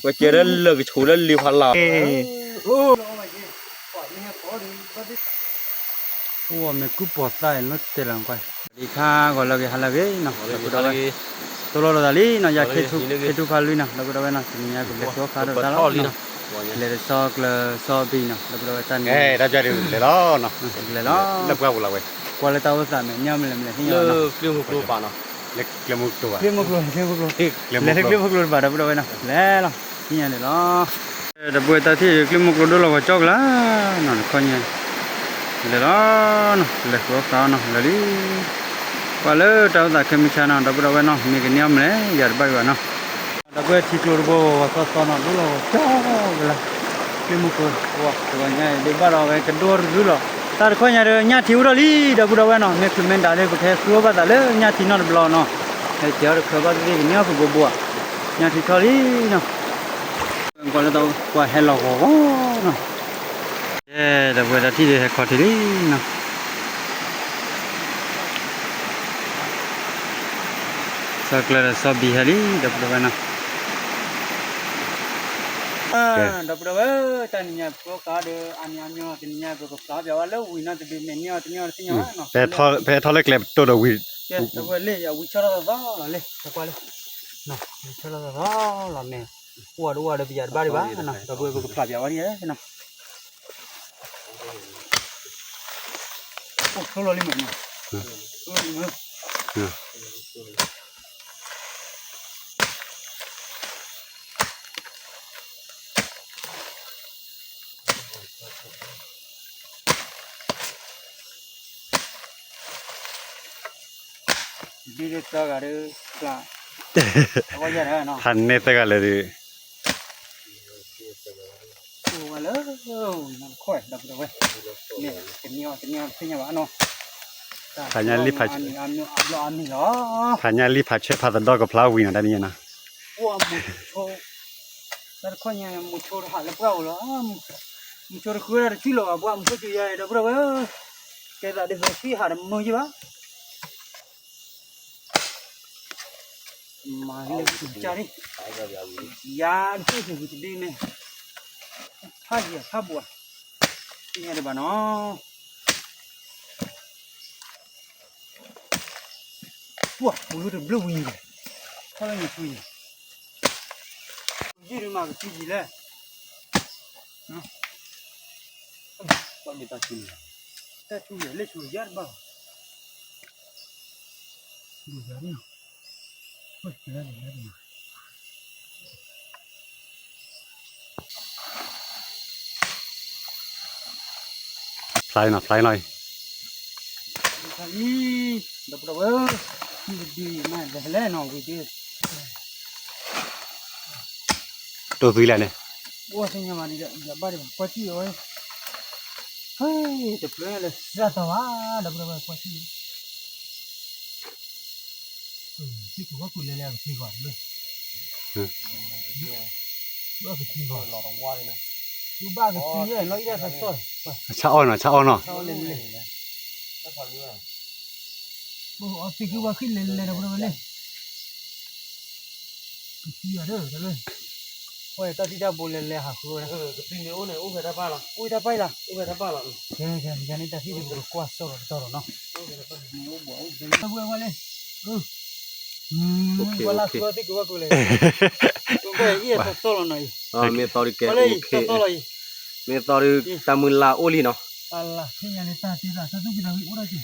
ဝဲကဲလၢလၢကဆိးလၢလံၤဖးလၢ်, အိၣ်မ့ၢ်ကူၣ်ပိာ်သၣ်အံၤလၢတဲလီၤကွၢ်, စဝၤစဒံခါ ဂီၤလၢအဂ့ၤ ဟါလၢအဂ့ၤနီၤ ဒီပုၢ်ဒီဝဲၢ်, တိၢ်လီၤလိာ်သးလံနီၤ ယၤခ့ထူၣ်ဖးလွံၢ်နီၤ ဒီပုၢ်ဒီဝဲၢ်နီၤ တနံၤညါကလဲၤဃုအီၣ်ဃုအီတၢ်လီၤနီၤ, လဲၤတဆီကျၢၤဆီဘံၣ်နီၤ ဒီပုၢ်ဒီဝဲၢ်တၢ်န့ၣ်, လဲၤလီၤ, လဲၤလီၤ, ကွၢ်လၢတၢ်အိၣ်သးမဲာ်ညါမလဲၤမလဲၤသ့ၣ်ညါနီၤ, ကျဲမုၢ်ကျိ, ကျဲမုၢ်ကျိ, လဲၤလၢကျဲမုၢ်ကျိတဘၣ် ဒီပုၢ်ဒီဝဲၢ်နီၤ လဲၤလီၤ, သ့ၣ်ညါန့ၣ်လီၤ, ဒီပုၢ်ဝဲၢ်တၢ်ထံၣ်ကျဲမုၢ်ကျိဒိၣ်လီၤဂီၤကၠီကလာ်နီၤ တခီညါ, လဲၤလီၤနီၤ လဲၤဃုအီၣ်ဃုအီနီၤ လဲၤလံ, ကွၢ်လၢတၢ်အိၣ်သးခဲမုၢ်ဆါနီၤ ဒီပုၢ်ဒီဝဲၢ်နီၤ မ့ၢ်ကန့ၢ်အီၣ်မလဲၤ ယၤတဘၣ်ဒံးဘၣ်နီၤ ဒီပုၢ်ဝဲၢ်ထံကျိတဘိ ဂီၤသီသီနီၤ ဒိၣ်လီၤဂီၤကၠီကလာ်, ကျဲမုၢ်ကျိ, တဂီၤညါအံၤဒုးဘၣ်ဒီးဝဲကဒိၣ်တရုလီၤ, တၢ်တခီညါဒီး ညၣ်ထံအိၣ်ထီၣ်လံ ဒီပုၢ်ဒီဝဲၢ်နီၤ မ့ၢ်ချုးမ့ၢ်ဒၣ်လၢပကဟဲဃုအီၣ်ဘၣ်သးလၢညၣ်ထံနီတဘျီနီၤ, ဟဲကဲအီၤတခါဘၣ်သ့ၣ်သ့ၣ်ကန့ၢ်အီၣ်ပဘိဘိဧါ, ညၣ်ထံထီၣ်လံနီၤ, ကွၢ်လၢတၢ်ကွၢ်ဟဲလီၤဂီၤဂီၤနီၤ, ဒီပုၢ်ဝဲၢ်တၢ်ထံၣ်ဒီးဟဲခီထံလံနီၤ ဆီကျၢၤဒီးဆီဘံၣ်ဟဲလံ ဒီပုၢ်ဒီဝဲၢ်နီၤ, ဒီပုၢ်ဒီဝဲၢ် တၢ်နံၤညါပကီၢ်ဒီး အါမံၤအါမံၤ တနံၤညါပကဖျါပျးဝဲလၢဝံၤနီၤ တဒုးမဲာ်န့ၢ်အီၤတန့ၢ်အီၤတသ့ၣ်ညါဘၣ်နီၤ, ဖဲထီၣ်လၢကျဲပတိၢ်ဒီးဝံၤ, ဝံၤဆၢထီၣ်သီသီလီၤလံ ကွၢ်လံ, ဝံၤဆၢထီၣ်သီသီလီၤမ့ၢ်, အိၣ်ဝဲတအိၣ်ဝဲဒီးပယၤတဘၣ်ဒံးဘၣ်နီၤ ဒီပုၢ်ဝဲၢ်ပကဖျါပျးဝဲန့ၣ်နီၤ အိၣ်ဆိလီၤလံမး, ဒ်သၢဂၤဒီး, ဖးန့ၢ်သၢဂၤလၢာ်, အိၣ်ဝဲလၢ, တန့ၢ်အီၤတန့ၢ်အီၤတသ့ၣ်ညါဘၣ်နီၤ, ဖးညါလံ, ဖးညါလံဖးဆဲးဖးသဒီကဖျါဝံၤနီၤ တၢ်နံၤညါနီၤ, တၢ်တခီညါ မုဆိတဟးလၢပှၢ်အိၣ်လီၤ, မုဆိတဃုဝဲဒၣ်တဆံလီၤဘၣ် ပှၢ်မုဆိကယၤဒီး ပုၢ်ဒီဝဲၢ်, ကဲသးဒ်သိးဆံဟးတမုာ်ယဘၣ် မၤလၢကစၢ်န့ၣ်, ယၤတက့ၢ်က့ၤဝံၤတဒုန့ၣ်, ဖးယံၤဖးဘိး, သ့ၣ်ညါတဘၣ်နီၤ, ပှၢ်ပူၤလၢတဘျုးဝံၤန့ၣ်, ခီလၢညါဆူယံၤ, ယံၤဒုးမးကဆူယံၤလဲၣ်, တၢ်ဆူယံၤလဲၣ်ဆူယံၤတဘၣ်, ဖျါလီၤနီၤ ဖျါလီၤအံၤ, ဒီးပဒီပုၢ်ဝဲၢ်, ဒီးလဲၣ်နီၤဝံၤဒုး, တိၢ်သွံလဲၣ်န့ၣ်, အိၣ်သ့ၣ်ညါမးဒ်ဒီး ယဘၣ်ဒံးဘၣ် ကွၢ်ထံၣ်အီၤဝဲ, ဟဲ, တဖျၢၣ်လၢစၢ်တီၤဘၣ် ဒီးပဒီပုၢ်ဝဲၢ်ကွၢ်ထံၣ် သ့ၣ်ကဝီၤကူးလဲၤလဲၤအကသံဂီၤ, အကသံဂီၤ, ဘၣ်ကသံယဲၢ်လီၤအံၤဒၣ်သီသီ, ဆၣ်အီၣ်နီၤ ဆၣ်အီၣ်နီၤ, သ့ၣ်ကဝီၤကူးလဲၤလဲၤဒီးပဒီပုၢ်ဝဲၢ်လဲၣ်, ကသံယဲၢ်ဒီး, တၢ်လၢ, တၢ်ထံၣ်တၢ်ဘိလဲၤလဲၤဟးဃုဝဲဒၣ်, ကသံန့ၣ်အိၣ်န့ၣ် အိၣ်ဖဲတၢ်ပၢ်လီၤ, အိၣ်ဖဲတၢ်ပၢ်လီၤ, အိၣ်ဖဲတၢ်ပၢ်လီၤ, ယၤန့ၣ်တၢ်ထံၣ်ဒ်ပကကွၢ်စီၣ်လီၤတတီၤလီၤနီၤ, ဝဲလဲၣ်, ကွၢ်လၢဃုသ့ၣ်ကဝီၤကူးလဲၤ, ကွၢ်အံၤအသီသီလီၤနီၤအံၤ, မ့ၢ်သီဒုးကဲအိၣ်ခဲ, မ့ၢ်သီဒုးတၢ်မုၢ်လၢ်အိၣ်လံနီၤ, တၢ်သူၣ်ဖှံသးဖှံအိၣ်ဒၣ်ကဲဒဲ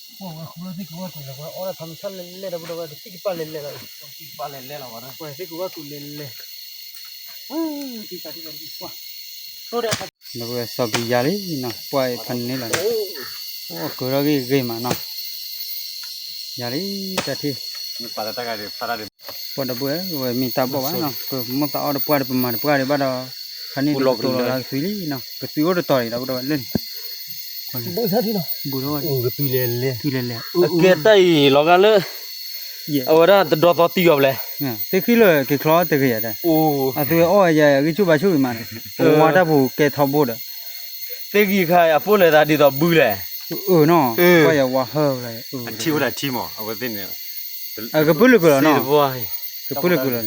း ပှၤဝဲဃုလၢသ့ၣ်ကဝီၤကူးလဲၤ ပှၤအီၣ်ဒၣ်ဖးမုၢ်ဆၣ်လဲၤလဲၤဒီး ပဒီပုၢ်ဝဲၢ် ကသံၣ်ကပၢ်လဲၤလဲၤလီၤ, သ့ၣ်ကဝီၤကူးလဲၤလဲၤ, ဒီပုၢ်ဝဲၢ် စီၤကံယၤလံနီၤ ပှၢ်အံၤဖးန့ၣ်လီၤ, အိၣ်ကၢၤထီၣ်ဂ့ၢ်ဂ့ၢ်မးနီၤ, ယၤလံတၢ်ထံၣ် ပှၤဒီပုၢ်ဝဲၢ် ဝဲမ့ၢ်တၢ်ဘီၣ်ဘၣ်နီၤ ပမိၢ်သးအီၣ်တပှၢ်ဒီး ပမၤတပှၢ်ဒီးဘၣ်ဒီး ခါန့ၣ်တတိၤလီၤလၢကသွံလံနီၤ ကသွံအိၣ်တတီၤအံၤ ဒီပုၢ်ဝဲၢ်လၢန့ၣ် ဘူးထီၣ်ဝဲ ကသွံလဲၤလဲၤ အကဲတၢ်အံၤလီၤဂာ်လၢ အဝဲဒၣ်တဒီသီတံၢ်အီၤဘျဲၣ် သ့ၣ်ဃံလၢက့ၤချီတဂ့ၤယၤဒၣ် အသုဝဲအီၣ်ယၤအဂံၢ်ဆူၣ်ဘါဆူၣ်အံၤမး ပဝါတၢ်ပူၤကဲထီဘိဒီး သ့ၣ်ဂံၢ်ခါအံၤအပိၢ်လဲၤသးဒ်သိးဘုလဲၣ် အၢနီၤ, ပှၤယဝၤဟၢလီၤ, အထံအိၣ်ဒၣ်ထံမး, အဝဲသ့ၣ်န့ၣ်, အကပုၢ်လၢကလီၤနီၤ, ကပုၢ်လၢကလီၤ,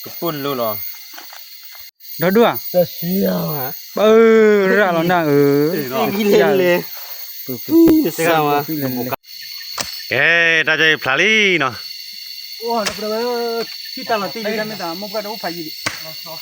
ကပုၢ်လၢလီၤ, ဒီဒူၣ်ဧါ, ပၢ်အၢ ရၣ်လီၤနၢ်အၢ, လဲၤလဲၤ, ကဲ တၢ်ကဲအံၤဖျါလံနီၤ, ထံၣ်တၢ်လီၤတံၢ်လံ တၢ်မ့ၢ်တၢ်မိၢ်ပှၢ်တအိၣ်ဖးယံၤဒံး,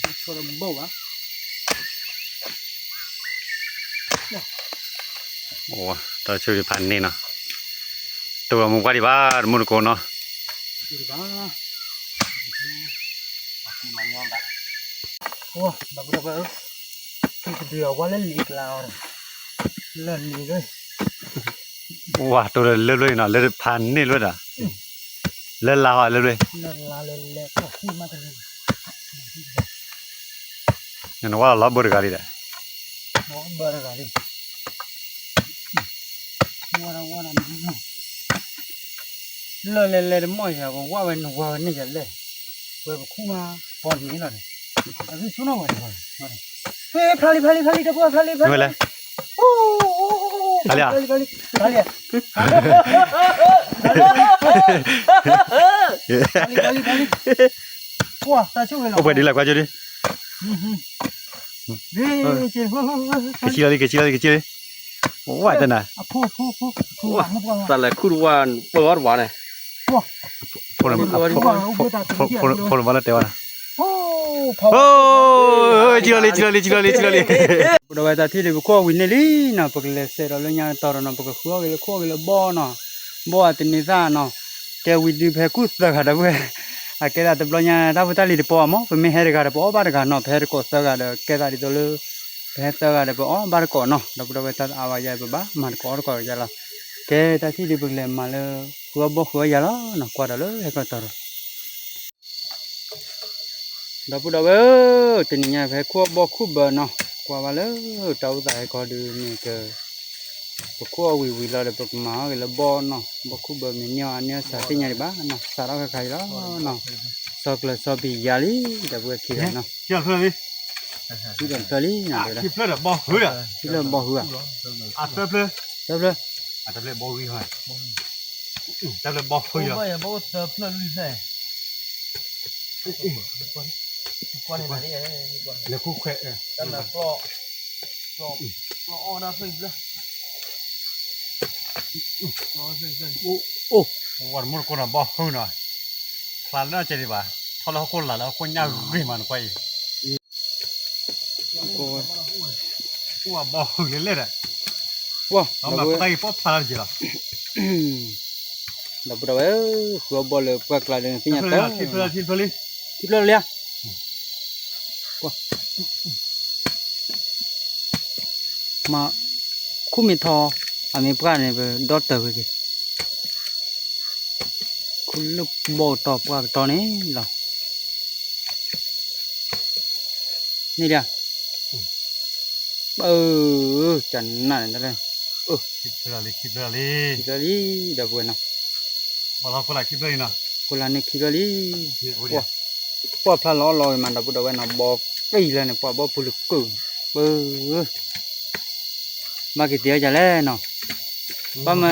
ဆိတဘိၣ်ဘၣ် တၢ်ဆိဒံးဖးန့ၢ်နီၤ, တအိၣ်ဒီးမိၢ်ပှၢ်ဒံးဘၣ် တမူတကိးနီၤ, ဘ�ၣ်, ဒီပုၢ်ဒီဝဲၢ်ဧၢ, ကဒုးအဝါလၢလံာ်ကျါအီၤဒီး, လၢလံာ်လၢ, ဝါ တိၢ်လၢလၢဖျၢၣ်နီၤ လၢဖးန့ၢ်လၢဒီး, လၢလါဟီလၢဖျၢၣ်, နဝါလီၤလီၤဘၢတဂၤလံဒီး, ဘၢတဂၤလံ လၢလဲၤလဲၤတမီၢ်ယၤ ပဝါဝဲနဝါဝဲန့ၣ်ယၤလဲၣ်, ဝဲပခူၣ်မး ပီၢ်န့ၣ်လီၤန့ၣ်, အဂံၢ်ဆိနီၣ်ဝဲတဂၤ, ဖျါလံ ဖျါလံ ဖျါလံ တပှၢ် ဖျါလံ ဖျါလံ, ဖျါလံ ဖျါလံ ဖျါလံ ဖျါလံ ဖျါလံ, ပှၢ်တၢ်ဆိၣ်ဂ့ၤလီၤ အိၣ်ပှဲၤဒ်လဲၣ်ကွၢ်ကၠိဒ် ကဆံလီၤလံ ကဆံလီၤလံ ကဆံလီၤလံ, ဝါတနၤ, သးလဲၤခူၣ်တဝါ ပၢအီၤတဝါန့ၣ်, ဖိလၢတဲဝဲန့ၣ်, ဆံလီၤလံ ဆံလီၤလံ ဆံလီၤလံ ဆံလီၤလံ, ပဒီးဝဲတၢ်ထံၣ်ဒံး ပခိၣ်အီၣ်ဝံၤန့ၢ်လံနီၤ, ပကလဲၤစဲးဒီးလၢညါတီၤဒီးနီၤ ပကဃုအီၣ်က့ၤလၢခိၣ်အီၣ်က့ၤလၢဘီနီၤ, ဘီအတန့ၤသၣ်နီၤ, ကဲဝံၤဒုးဖဲခူၣ်သၢဂၤဒီးဝဲ, အကဲသးတဘျီညါ တၢ်ဖိတၢ်လံၤတပီအမး ပမ့ၢ်ဟဲတဂၤဒီးပအီၣ်ဘၣ်တဂၤနီၤ, ပဟဲတကိးသၢဂၤဒီး ကဲသးဒ်သိးလၢ ပဟဲသၢဂၤဒီးပအီၣ်ဘၣ်တကိးနီၤ, ဒီပုၢ်ဒီဝဲၢ်တၢ်အါဝဲယါပဘၣ် မၤတကိးအီၣ်တကိးယါလီၤ, ကဲတၢ်ထံၣ်ဒံး ပကလဲၤမၤလၢ ဃုအီၣ်ဘီဃုအီၣ်ယၤလီၤနီၤ, ကွၢ်ဒီးလၢဟဲကီၢ်တီၤဒီး ဒီပုၢ်ဒီဝဲၢ်ဧၢ, တနံၤညါဖဲခူၣ်အီၣ်ဘီခူၣ်ဘၢနီၤ, ကွၢ်ဘၣ်လၢတၢ်အိၣ်သးဟဲခီဒုးမ့ၢ်က, ပခိၣ်အီၣ်ဝံၤဝံၤလီၤဒီး ပကမၤအီၣ်က့ၤလၢဘီနီၤ, ဘီခူၣ်ဘၢမ့ၢ်န့ၢ်အီၤ အန့ၢ်အီၤစးသ့ၣ်ညါဒံးဘၣ်နီၤ, စးထီၣ်ခါခါအံၤလီၤနီၤ, ဆီကျၢၤဆီပံၤယါလံ, ဒီပုၢ်ဝဲၢ်ခံဂၤနီၤ, ခံဖျၢၣ်လံ, ခံဖျၢၣ်တဖျၢၣ်လံ, ခံဖျၢၣ်ဘီဃု, ခံဖျၢၣ်ဘီဃုဧါ, သၢဖျၢၣ်, သၢဖျၢၣ်, တဖျၢၣ်ဘီဃု, တဖျၢၣ်ဘီဃုလီၤ, သၢဖျၢၣ်လွံၢ်ဖျၢၣ်, လဲၤခိၣ်ခွဲး, အိၣ်, ဝဲတမူတကိးနီၤ ဘီဃုနီၤ, ဖျါလၢအကဲဒံးဘၣ်, ထီၣ်လၢဟီၣ်ခိၣ်လာ်လၢဟီၣ်ခိၣ်ညါဂ့ၤမးနကွၢ်အံၤ အိၣ်ဘီဃုလၢလဲၣ်ဒီး, ပတၢ်ဂ့ၤပီၣ်ဖျါလၢတက့ၢ်လီၤ, ဒီပုၢ်ဒီဝဲၢ်ဧၢ, ဃုအီၣ်ဘီလၢပှၢ်ကျါဒီး သ့ၣ်ညါတၢ်, ထံဖျၢၣ်လံဧါ, မ့ၢ်ခူၣ်မ့ၢ်ထီ, အမ့ၢ်ပှၢ်န့ၣ် ပဒီတၢၢ်ဝဲက့ၤ, ခူၣ်လၢဘီကတီၢ်ပှၢ်ကတီၢ်န့ၣ်လီၤ, န့ၣ်ဒၣ်, ပၢ်, ကနၣ်န့ၣ်တၢ်လဲၣ်, ခံဖျၢၣ်လံ ခံဖျၢၣ်လံ, ခံဖျၢၣ်လံ ဒီပုၢ်ဝဲၢ်နီၤ, ဘီလီၤခိၣ်လၢခံဖျၢၣ်လံနီၤ, ခိၣ်လၢန့ၣ်ခံဖျၢၣ်လံ, ပှၢ်ဖျါလီၤအီၣ်လီၤဂ့ၤမး ဒီပုၢ်ဒီဝဲၢ်နီၤ, ဘီကံၢ်လၢန့ၣ် ပှၢ်ဘီပူၤလၢကၢၢ်, ပၢ်, ဘၣ်က့ၤတ့အီၣ်ယၤလဲၣ်နီၤ, ဘၣ်မၢဆီ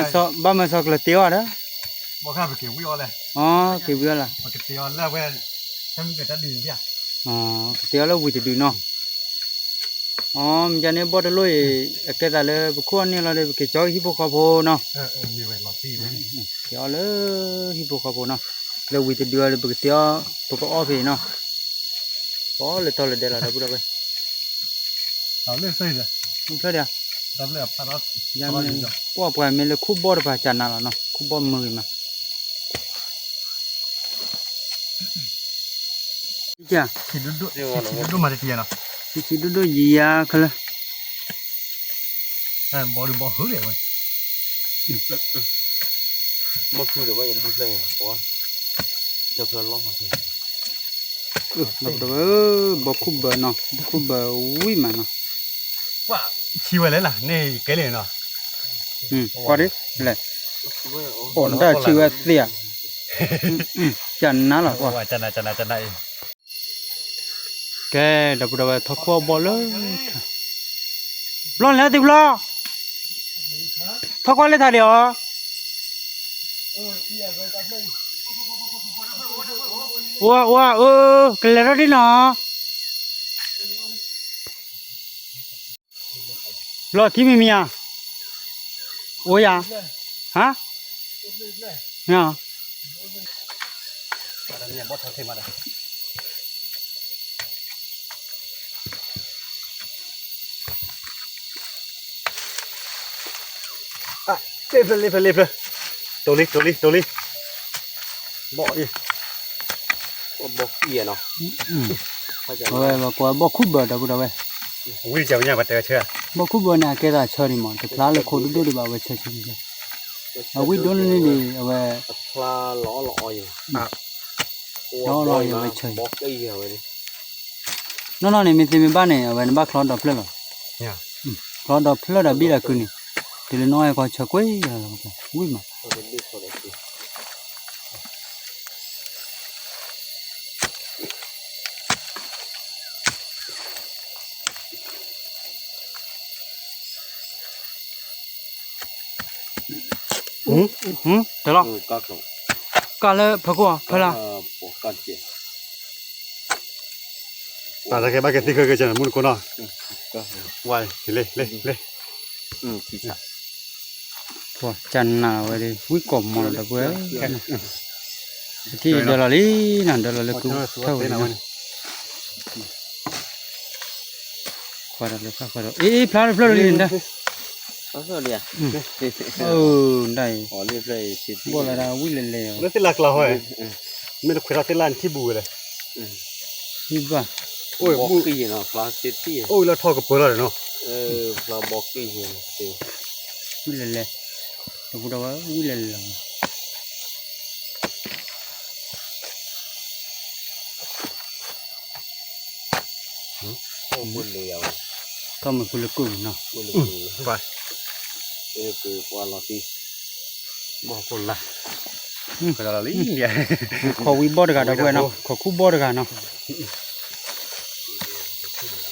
ကျၢၤတ့အီၣ်ဒီး, အီ က့ၤဝံၤအီၣ်လၢ, ကတ့အီၣ်လၢဝံၤတဒုနီၤ, အီ မ့ၢ်ကန့ၣ်ဘီတလိၣ်အံၤ အကဲသးလၢပခိၣ်အီၣ်န့ၢ်လီၤဒီး ပက့ၤကၠီက့ၤဟံၣ်ဖိဃီဖိနီၤ, က့ၤအီၣ်လၢဟံၣ်ဖိဃီဖိနီၤ, လၢဝံၤတဒုအီၤဒီး ပကတ့အီၣ် ပကအီၣ်ဖဲအံၤနီၤ, ကလၢတီလၢဒဲးလီၤ ဒီပုၢ်ဒီဝဲၢ်, ဖျၢၣ်ဒၣ်, ပှၢ်ပှၢ်မ့ၢ်လၢခိၣ်ဘီတပၤ ကနၤလီၤနီၤ, ခိၣ်ဘီမုာ်ဂ့ၤမး ဆံးဆံးဒိၣ်ဒိၣ်မးတထံၣ်နီၤ, ဆံးဆံးဒိၣ်ဒိၣ်ယံၤယါခဲလၢာ်, ဘီဒုးဘီဟုလဲၣ်ဝဲ, ဘီဃုဒီးဘီယဒုဖျၢၣ်, တဖျၢၣ်လီၤမး, ဘီခိၣ်ဘၢနီၤ, ဘီခိၣ်ဘၢဝံၣ်မးနီၤ, ဆံးဝဲလဲၣ်လၢ န့ၣ်ကဲလံနီၤ, ကွၢ်ဒ်လဲၣ်, အိၣ်ဒၣ်ဆံးဝဲသ့ဧါ, ကနၤလီၤကွၢ်, ကဲ ဒီပုၢ်ဒီဝဲၢ် ထီၣ်ခိၣ်အီၣ်ဘီလၢ, ဘျီလဲၣ်သ့ၣ်ဖျီ, ထီၣ်ကွၢ်လၢထးဒံးအီၤ, အိၣ်အိၣ်အၢ, ကလဲၤထီၣ်ဒ်နီၤ, လီၤခံမံၤမံၤဧါ, အိၣ်ယၤ, ဟါ, မ့ၢ်, လ့ဖျၢၣ်လ့ဖျၢၣ်လ့ဖျၢၣ်, တိၤလံတိၤလံတိၤလံ, ဘီၣ်အံၤ, ဘီၣ်ကံၢ်နီၤ, အဝဲကွၢ်ဘီၣ်ခူၣ်ဘၢဒီပုၢ်ဒီဝဲၢ်, ဝံၤကဝဲညါပတဲဆၢ, ဘီၣ်ခူၣ်ဘၢန့ၣ် အကဲသးဆၢဒံးမး တဖျါလၢခိဒိၣ်ဒိၣ်ဒံးဘၣ် အဝဲဆၢဆၢဆၢ, အဝံၣ်ဒိၣ်န့ၣ်ဒံး အဝဲ, လီၤလီၤအဝဲဆၢ, နီၢ်နီၢ်န့ၣ် မ့ၢ်သ့မ့ၢ်ဘၣ်န့ၣ် အဝဲနဘၣ်ချီဒီဖျၢၣ်လီၤ, ချီဒီဖျၢၣ်ဒီးဘံၣ်ဒီးကုန့ၣ်, တုၤလၢနီၢ်အဲၣ်ကီၢ်ဆၢကွံာ်လီၤ, ဝံၣ်မး တဲလီၤ, ကၢ်လၢဖၢခိၣ်အီၤဖၢလၢ်, တၢ်တကဲဘၣ်ကသံၣ်ဃၢကဲဆၢနမူနကိနီၤ, ဝါ, လ့လ့လ့, ကၢ်နးဝဲဒၣ် ဝံၣ်ကိာ်မီၤလီၤဒီပုၢ်ဝဲၢ်, ကထံၣ်ဒၢလီၤလံနီၤ ဒၢလီၤလၢကုထၢၣ်ဝဲဒၣ်နီၤ, ခွါဒီးလၢဖၣ်ခွါဒီး အ့ၣ် ဖျါတဖျၢၣ်လံန့ၣ်, ဒၣ်အံၤ, ဘီၣ်လၢဒၣ်ဝံၣ်လဲၤလဲၤအီၤ, မ့ၢ်တခွဲးထီၣ်သ့ၣ်လၣ်နထံၣ်ဘူးဝဲလဲၣ်, ဘၣ်, အိၣ်လၢထီၣ်ကပၢၤလီၤနီၤ, ဝံၣ်လဲၤလဲၤ, တပူၤဒီးဝဲဝံၣ်လဲၤလဲၤလီၤ. တၢ်မုၢ်ဖိလၢကိၣ်န့ၣ်နီၤ, ခိးဝံၣ်ဘီၣ်တဂၤဒီပုၢ်ဝဲၢ်နီၤ, ခိးခူၣ်ဘီၣ်တဂၤနီၤ, အိၣ်ဒံးဖျိလၢဒံးဧါ ဒီ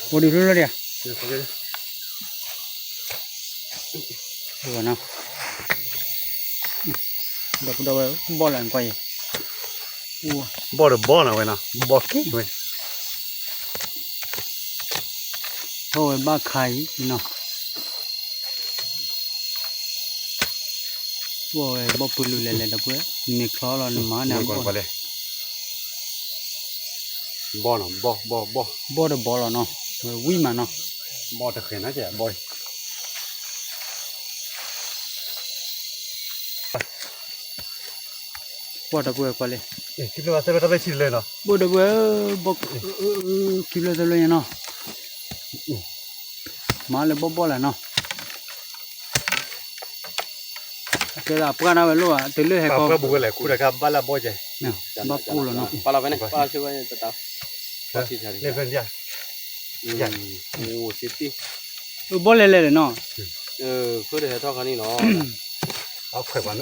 ပုၢ်ဒီဝဲၢ် ဘီၣ်လၢနကွၢ်အံၤ, ဘီၣ်တဘီနီၤဝဲနီၤ, ဘီၣ်က့ၤဝဲ, ထီၣ်ဝဲဘၣ်ခါအံၤနီၤ, ကွၢ်ဝဲဘီၣ်ပှ့ၤလူၤလဲၤလဲၤဒီပုၢ်ဝဲၢ်, နမ့ၢ်ချီလီၤနမၤန့ၣ် ဘီၣ်နီၤ, ဘီၣ်ဘီၣ်ဘီၣ်, ဘီၣ်တဘီလီၤနီၤ, ဝဲဝံၣ်မးနီၤ, ဘီၣ်တဃဲၤနီၤကဲဘီၣ် ကွၢ်ဒီပုၢ်ဝဲၢ်ကွၢ်လံ, ဘီၣ်ဒီပုၢ်ဝဲၢ်, ခံဖျၢၣ်သၢဖျၢၣ်ညါနီၤ, မၤလၢဘီၣ်ဘီၣ်လၢနီၤ, ကဲဒၣ်ပှၢ်နၢ်ဝဲလိၣ်ဧါ, တုၤလၢဟဲကီၢ်, ပှၢ်ဘူးဝဲလဲၣ် ခူတခါဘၣ်လၢဘီၣ်ကဲ, ဘၣ်ပူၤလီၤနီၤ, ဘီၣ်လဲၤလဲၤလၢနီၤ,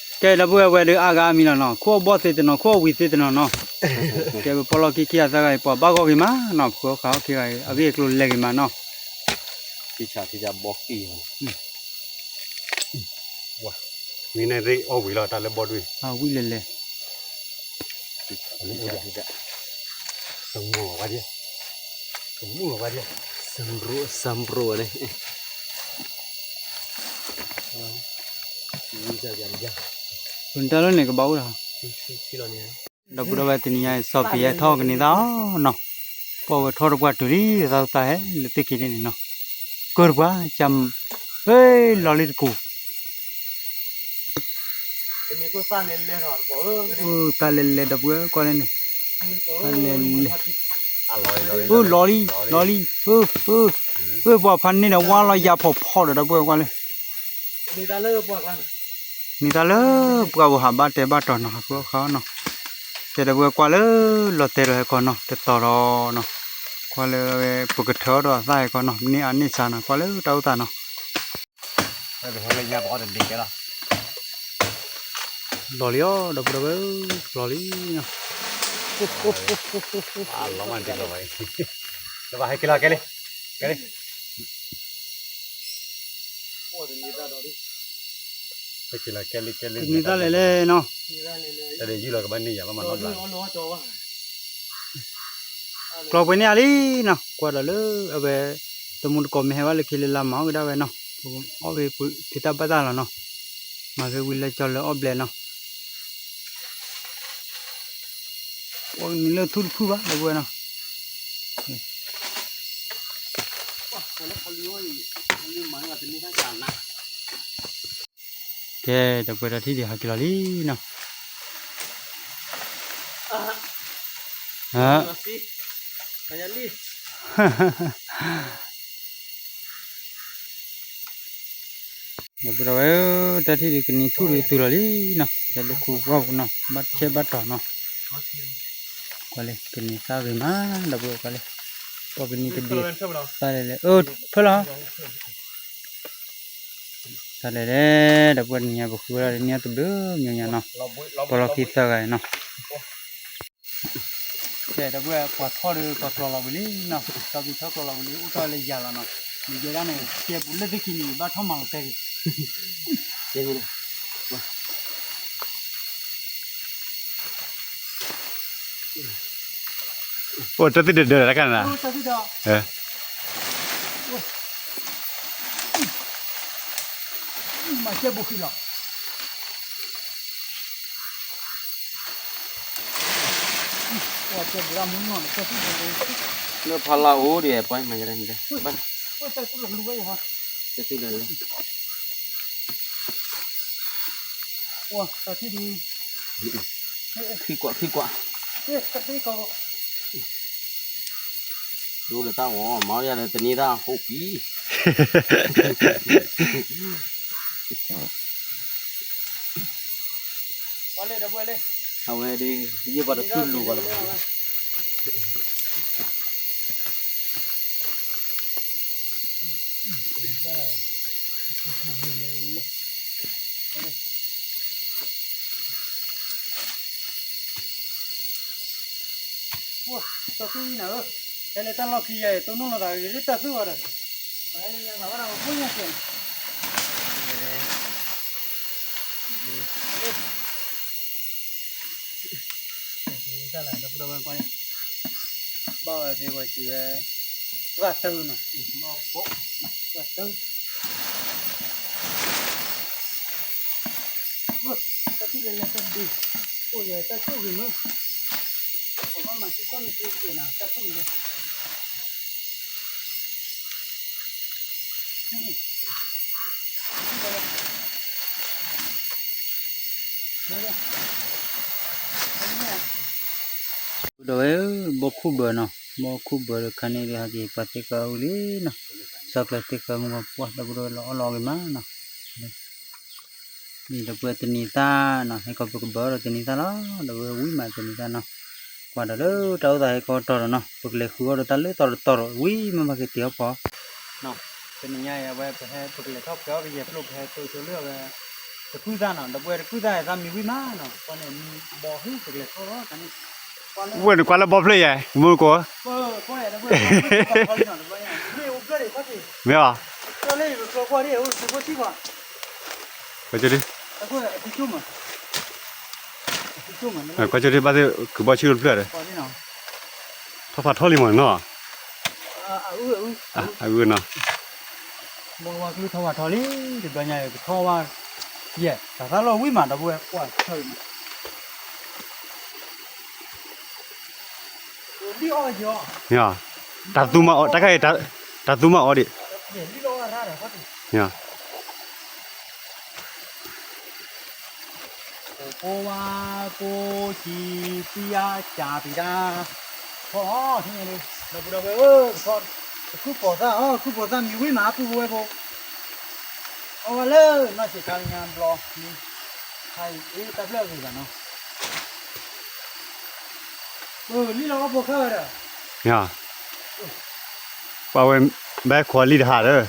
ကဲဒီပုၢ်ဝဲၢ်ဝဲဒၣ်အါဂၤအါမံၤလီၤနီၤ, ခိၣ်အဘီၣ်သ့တနီၤ ခိၣ်အဝံၤသ့တနီၤနီၤ, ကဲပပီၣ်လီၢ်ခံခံဂၤသၢဂၤအံၤ ပှၤဘၣ်ဂီၢ်ဂ့ၤမးနီၤ, ပဃီခါအီၣ်ခံဂၤအံၤ အဂ့ၢ်အကျိၤလဲၤဂ့ၤမးနီၤ, ထံဆးထံဆးဘီၣ်ကံၢ် ဝဲန့ၣ်ရ့အီၣ်ဝံၤလီၤ တၢ်လၢဘီၣ်ဒွံၣ်, ဝံၤလဲၤလဲၤ, တမူလီၤဝဲဒၣ်, တမူလီၤဝဲဒၣ်, စံဘြိၣ်န့ၣ်, တၢ်လၢန့ၣ်ကဘၣ်အိၣ်ဒီး, ဒီပုၢ်ဒီဝဲၢ်တနံၤညါအံၤ စီၤပံၤယဲထီၣ်ကန့ၢ်သးနီၤ, ပီၣ်ဝဲထီၣ်တပှၢ်တုၤလံ သးသးဟဲလၢသ့ၣ်က့ၤန့ၣ်နီၤ, ကၢၢ်တပှၢ်, လီၤလံတကိး တၢ်လဲၤလဲၤဒီပုၢ်ဝဲၢ်ကွၢ်လၢန့ၣ်, တၢ်လဲၤလဲၤ, လီၤလံ, လီၤလံ, ပှၤဖးန့ၢ်ဒီးဝါလီၤယၤဖီၣ်ဖီၣ်ဒီးဒီပုၢ်ဝဲၢ်ကွၢ်လၢ, န့ၢ်တၢ်လၢပှၤဘၣ်ဟးဘၣ်တဲဘၣ်တီၤနီၤ ဟးဃုအီၣ်ဃုအီနီၤ, ကဲဒီပုၢ်ဝဲၢ်ကွၢ်လၢလီၤတဲာ်ဒီးဟဲကီးနီၤ တတီၤဒီးနီၤ, ကွၢ်လၢပကထၢအီၣ်ဒီးအသၣ်ဟဲကီးနီၤ မ့ၢ်အန့ၢ်စၢ်နီၤ ကွၢ်လၢတၢ်အိၣ်သးနီၤ လီၤလံအီၤ ဒီပုၢ်ဒီဝဲၢ်, လီၤလံနီၤ, လီၤမး လီၤဘၣ်ဟဲက့ၤလီၤ ကဲလံ, ကဲလံ, အိၣ်တန့ၢ်တၢ်ဒီး ကဲလံကဲလံ ကန့ၢ်သၣ်လဲၣ်လဲၣ်နီၤ, တၢ်ဒုးယုၢ်လီၤကဘၣ်န့ၢ်ယၤဘၣ်မၤနီတဘျီ, ကျီပှဲၤန့ၢ်အါလံနီၤ, ကွၢ်ဒီးလၢအဝဲ တမူတကိးမ့ၢ်ဟဲဘၣ်လၢခံလၢလါမၤအီၣ်ကဒါဝဲနီၤ, အီၣ်ဖဲဖုးတၢ်ဘၣ်တၢ်လီၤနီၤ, မၤဖဲဝံၤလၢကၠီလၢအီၣ်ဘျဲၣ်နီၤ, အီၣ်န့ၢ်လၢထူၣ်တဖုဘၣ် ဒီပုၢ်ဝဲၢ်နီၤ. ကဲ ဒီပုၢ်ဝဲၢ် တၢ်ထံၣ်ဒံးဟးက့ၤလီၤလံနီၤ, ဒီပုၢ်ဝဲၢ်ဧၢ, တၢ်ထံၣ်ဒံးကန့ၢ်ထူၣ်ဒံးတုၤလီၤလံနီၤ, လၢလၢခူပှၢ်ပူၤနီၤ, ဘၣ်ဆဲးဘၣ်တီၤနီၤ, ကွၢ်လၢကန့ၢ်သၣ်ဂ့ၤမး ဒီပုၢ်ဝဲၢ် ကွၢ်လၢ, ပှၤကန့ၢ်တဘ့ၣ်, သၣ်လဲၣ်လဲၣ် အၢ ဖၢလီၤ သၣ်လဲၣ်လဲၣ် ဒီပုၢ်ဝဲၢ် နံၤညါပဃုဝဲဒၣ်န့ၢ်တဘျုးမံၤညါနီၤ, ပီလီၢ်ခံသၢဂၤနီၤ, ကဲ ဒီပုၢ်ဝဲၢ် ပှၤထီၣ်ဒီးပှၤကျီၤလီၤဝံၤလံနီၤ, ထီၣ်ဘံထီၣ်ကျီၤလီၤဝံၤလံ အိၣ်ထီၣ်လၢယၤလီၤနီၤ, မ့ၢ်ယဲဒၣ်န့ၣ် ကဲပူၤလၢသ့ၣ်ခံန့ၣ် ဘၣ်ထီၣ်မၤလီၤတဲာ်က့ၤ အိၣ်တၢ်သ့ၣ်ဒၢးဒၢးတခါနၤ, မၤကဲဘိးဃံးလီၤ, လၢဖးလၢ်အိၣ်ဒံး ပှၤမၤယၤန့ၣ်, တၢ်သ့ၣ်လၢ ခံကွၢ် ခံကွၢ်, ဒိလၢတၢ်ဂီၤ မၤယၤလၢတန့ၤတၢ်ဟိပံၤ, အဝဲဒ် ယပှၤတဖုလူၤဘၣ်လီၤ. တၢ်သူၣ်အံၤနၤဧၢ, ဟဲလၢတၢ်လီၢ်ခံယၤအံၤ တိၢ်နီၣ်လီၤသးဂ့ၤလၢတၢ်သူၣ်အီၤဒီး, တၢ်လၢဒီပုၢ်ဒီဝဲၢ်ကွၢ်န့ၣ်, ဘၣ်ဝဲဖဲဝဲစံးဝဲ, ပှၤတၢၢ်နီၤ, ပှၤတၢၢ်, တၢ်သူၣ်လဲၤလဲၤတၢ်ဒ့, အိၣ်ယဲတၢ်သူၣ်ဂ့ၤမး, ပှၤဘၣ်မၤသံကွၢ်န့ၣ်သ့ကဲနၤ တၢ်သူၣ်ဂ့ၤလီၤ. ဒီးဝဲ ဘီခိၣ်ဘၢနီၤ, ဘီခိၣ်ဘၢဒီးခါန့ၣ်ဒီး ဟဲက့ၤပှၤသ့ၣ်ဃၢအူလံနီၤ, စီၤကျၢၤသ့ၣ်ဃၢမုၢ်ပှၢ် ဒီပုၢ်ဒီဝဲၢ်လီၤအီၣ်လီၤအီၣ်ဂ့ၤမးနီၤ. ဒီပုၢ်ဝဲၢ်တနံၤသၣ်နီၤ, ဟဲခီပကဘၢဒီးတနံၤသၣ်လီၤ, ဒီပုၢ်ဝဲၢ်ဝံၤမးတနံၤသၣ်နီၤ. ကွၢ်ဒီးလၢတၢ်အိၣ်သးဟဲခီတီၤဒီးနီၤ, ပကလဲၤဃုအီၣ်ဒီးတၢ်လၢတီၤတတီၤဒီး ဝံၤမ့ၢ်မၤက့ၤတ့ၢ်အီၣ်ဖီ တနံၤညါအံၤ အဝဲပဟဲ ပကလဲၤထီၣ်ဖျဲးအီၣ်ကယဲၢ်ပျိၢ် ပဟဲတိၢ်ဆိလၢအဝဲ တကုၢ်သၣ်နီၤ, ဒီပုၢ်ဝဲၢ်တကုၢ်သၣ်အသးမံဝံၤမးနီၤ, ကွၢ်န့ၣ်မံဘီဟု ပကလဲၤထီၣ်လီၤ တၢ်န့ၣ်, ဝဲၢ်န့ၣ်ကွၢ်လၢဘီဖျၢၣ်ယဲၢ် မုၢ်ကိး မ့ၢ်အီၤ, ကွၢ်ကၠိဒု, ကွၢ်ကၠိဒု ဘၣ်သ့ၣ်ခုးဘီဆံၣ်တဖျၢၣ်ဒီး, ထီၣ်ဖးထီလံမးနီၤ, အဂုၢ်နီၤ, မိၢ်ဝါကလုၢ်ထီၣ်ဖးထီလံ, တဘျီညါကထီၣ်ဝဲ, ယဲၢ် တၢ်သၣ်လီၤဝံၤမး ဒီပုၢ်ဝဲၢ်ကွၢ်ဆၢအံၤမး တၢ်သူမၤအီၤ တၢ်ခါအံၤ တၢ်သူမၤအီၤဒံး, ကိဝါ ကိကံ ပံယါကၢ်ပံဒၣ်, ထီၣ်အီၤ ထံၣ်ညါလံ, ဒီပုၢ်ဒီဝဲၢ်ဧၢ, တခုၣ်ပိာ်သၣ်အီၤ ခုၣ်ပိာ်သၣ်မံၤဝံၤမး ပုၢ်ဖိဝဲၢ်ဖိ, အီၤဝဲလၢနီၢ်ဆံးခါလၢညါဘျီ, ခါအံၤ တၢ်ဖျၢၣ်အဂ့ၤဘၣ်နီၤ လံလီၤအီၣ်ဖိခဲဝဲဒီး, ပှၤဝဲ ဘၣ်ခွါလံတဟးဒီး,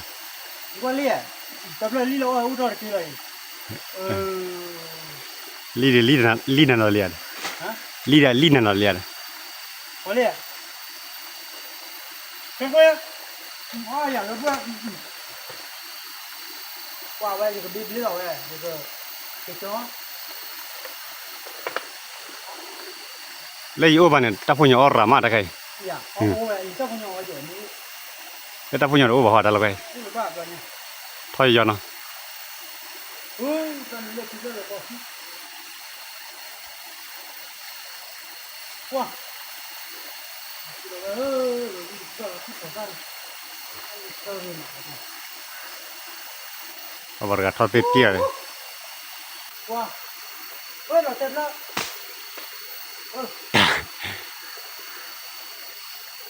ကွၢ်လံ, တၢ်ဖျၢၣ်လံလီၤအီၣ်အိၣ်ထီၣ်တက့ၢ်လီၤအံၤ, လံဒီးလံနၤလီၤလံဧါဒီး, လံဒီးလံနၤလီၤလံဧါဒီး, ကွၢ်လံ, ကွၢ်ယၤလၢပှၢ်, ကွၢ်ဝဲယကဘ့ၣ်ဘျ့လီၤဝဲ, ယက လၢယအိၣ်ဘၣ်န့ၣ် တၢ်ဖိညီအီၣ်ရၤမးတခါအံၤ, လၢတၢ်ဖိညီတအိၣ်ဘၣ်ဟီတၢ်လီၤခါအံၤ, ထီၣ်ယီၤနီၤ. ပှၤတဂၤထီၣ်သ့ၣ်တံၢ်အီၤန့ၣ်,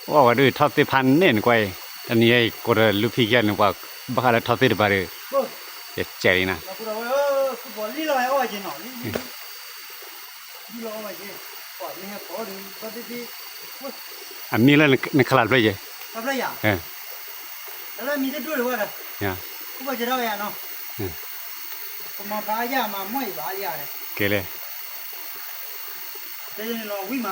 အဝဲဒၣ်ထီၣ်သ့ၣ်ဖးန့ၣ်နကွၢ်အံၤ, တနံၤအံၤ ကိးဒီးလူဖံကဲန့ၣ် ပှၤဘၣ်ဃးလၢထီၣ်သ့ၣ်တဖၣ်ဒီး, ယကဲးလံနၤ. အမံၤလၢနခလၢ်တဖျၢၣ်ယဲၢ်, ကဲလဲၣ်. ယဲၢ်ကဲးလၢဘီဖျ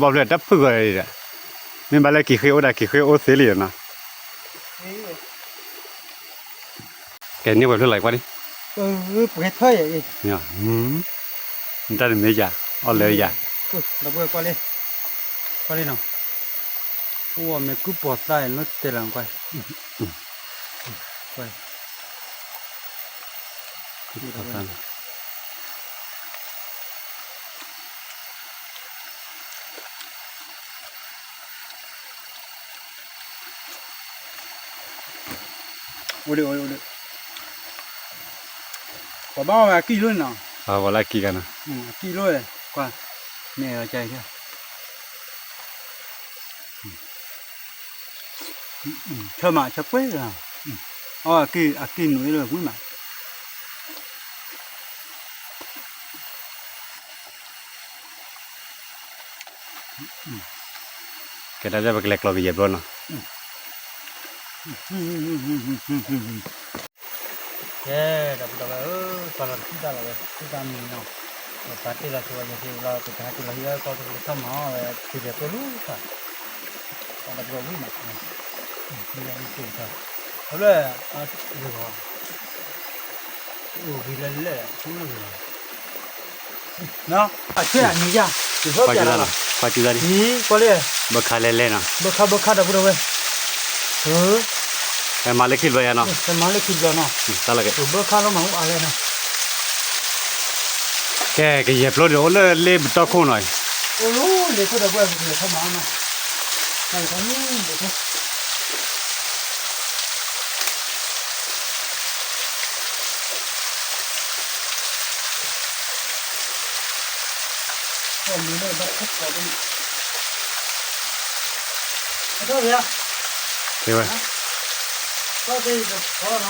ၢၣ်တၢ်ဖုၣ်ဂီၤဒီး, မ့ၢ်ဘၣ်လၢက့ၤဃ့အိၣ်ဒၣ် က့ၤဃ့အိၣ်သ့လံနီၤ. ကဲန့ၢ်ဝဲဖျၢၣ်လီၤကွၢ်လံ, ပှဲၤထီၣ်ယဲၢ်အံၤ, နတၢ်တမ့ၢ်ယၤ, အီၣ်လၢယၤ, ဒီပုၢ်ဝဲၢ်ကွၢ်လံ, ကွၢ်လံနီၤ, အိၣ်အီၤမ့ၢ်ကုၢ်ပိာ်သၣ်အံၤ လၢတဲလီၤကွၢ်, ကွၢ် အိၣ်ဒံး, အိၣ်ဒံး, ပှၤဘၣ်အီၣ်ဝဲအကံၢ်လိၣ်န့ၣ်နီၤ, ပှၤလၢအကံၢ်ဂၤနီၤ, အကံၢ်လိၣ်, ကွၢ်, မ့ၢ်အကါအံၤ ဆၢမး ဆၢပှဲၤလီၤ, အီၣ်အကံၢ်, အကံၢ်နူးအ့ၣ်လၢဝံၤမး, ကဲဒၣ်ပကလဲၤကျီကယဲၢ်ဘျီနီၤ. ကဲ ဒီပုၢ်ဒီဝဲၢ်ဧၢ, ပှၤလီၤတံၢ်တၢ်လီၤဝဲ တံၢ်တၢ်မံၤနီၤ, ပှၤတ့ၢ်လီၤဆိဝဲယဲၢ်သ့ၣ်လီၤ ပကဟဲက့ၤလီၤဟံၣ်အၢကီၢ်ပကလဲၤထီၣ်မၤအီၣ်ဝဲ ပယဲၢ်သိလီၤသး, ဒီပုၢ်ဒီဝဲၢ်ဝံၤမး, မ့ၢ်လီၤမ့ၢ်က့ၤထီၣ်, အလၢ, အိၣ်ဂ့ၤလၢလဲၣ်, အဆၢအနံၤယၤ, ကွၢ်က့ၤသးလီၤ, ကွၢ်က့ၤသးလံ, ကွၢ်လံ, ဘၢခါလဲၤလဲၣ်နီၤ, ဘၢခါ ဘၢခါဒီပုၢ်ဒီဝဲၢ်, ဟဲမၤလၢခံတဘျီယၤနီၤ, ဟဲမၤလၢခံတဘျီနီၤ, တၢ်လီၤက့ၤ, ဘၢခါလီၤမၤအူအါလဲၣ်နီၤ, ကဲ ကယဲၢ်ဘျီဒီးအိၣ်လၢလ့ပတီၢ်ခိၣ်နီၤ, အိၣ်လၢလ့ခိၣ်ဒီပုၢ်ဝဲၢ် ပကလဲၤထီၣ်မၤအီၣ်နီၤ, ကဲဝဲ, ကဲ ဒီပုၢ်ဒီဝဲၢ်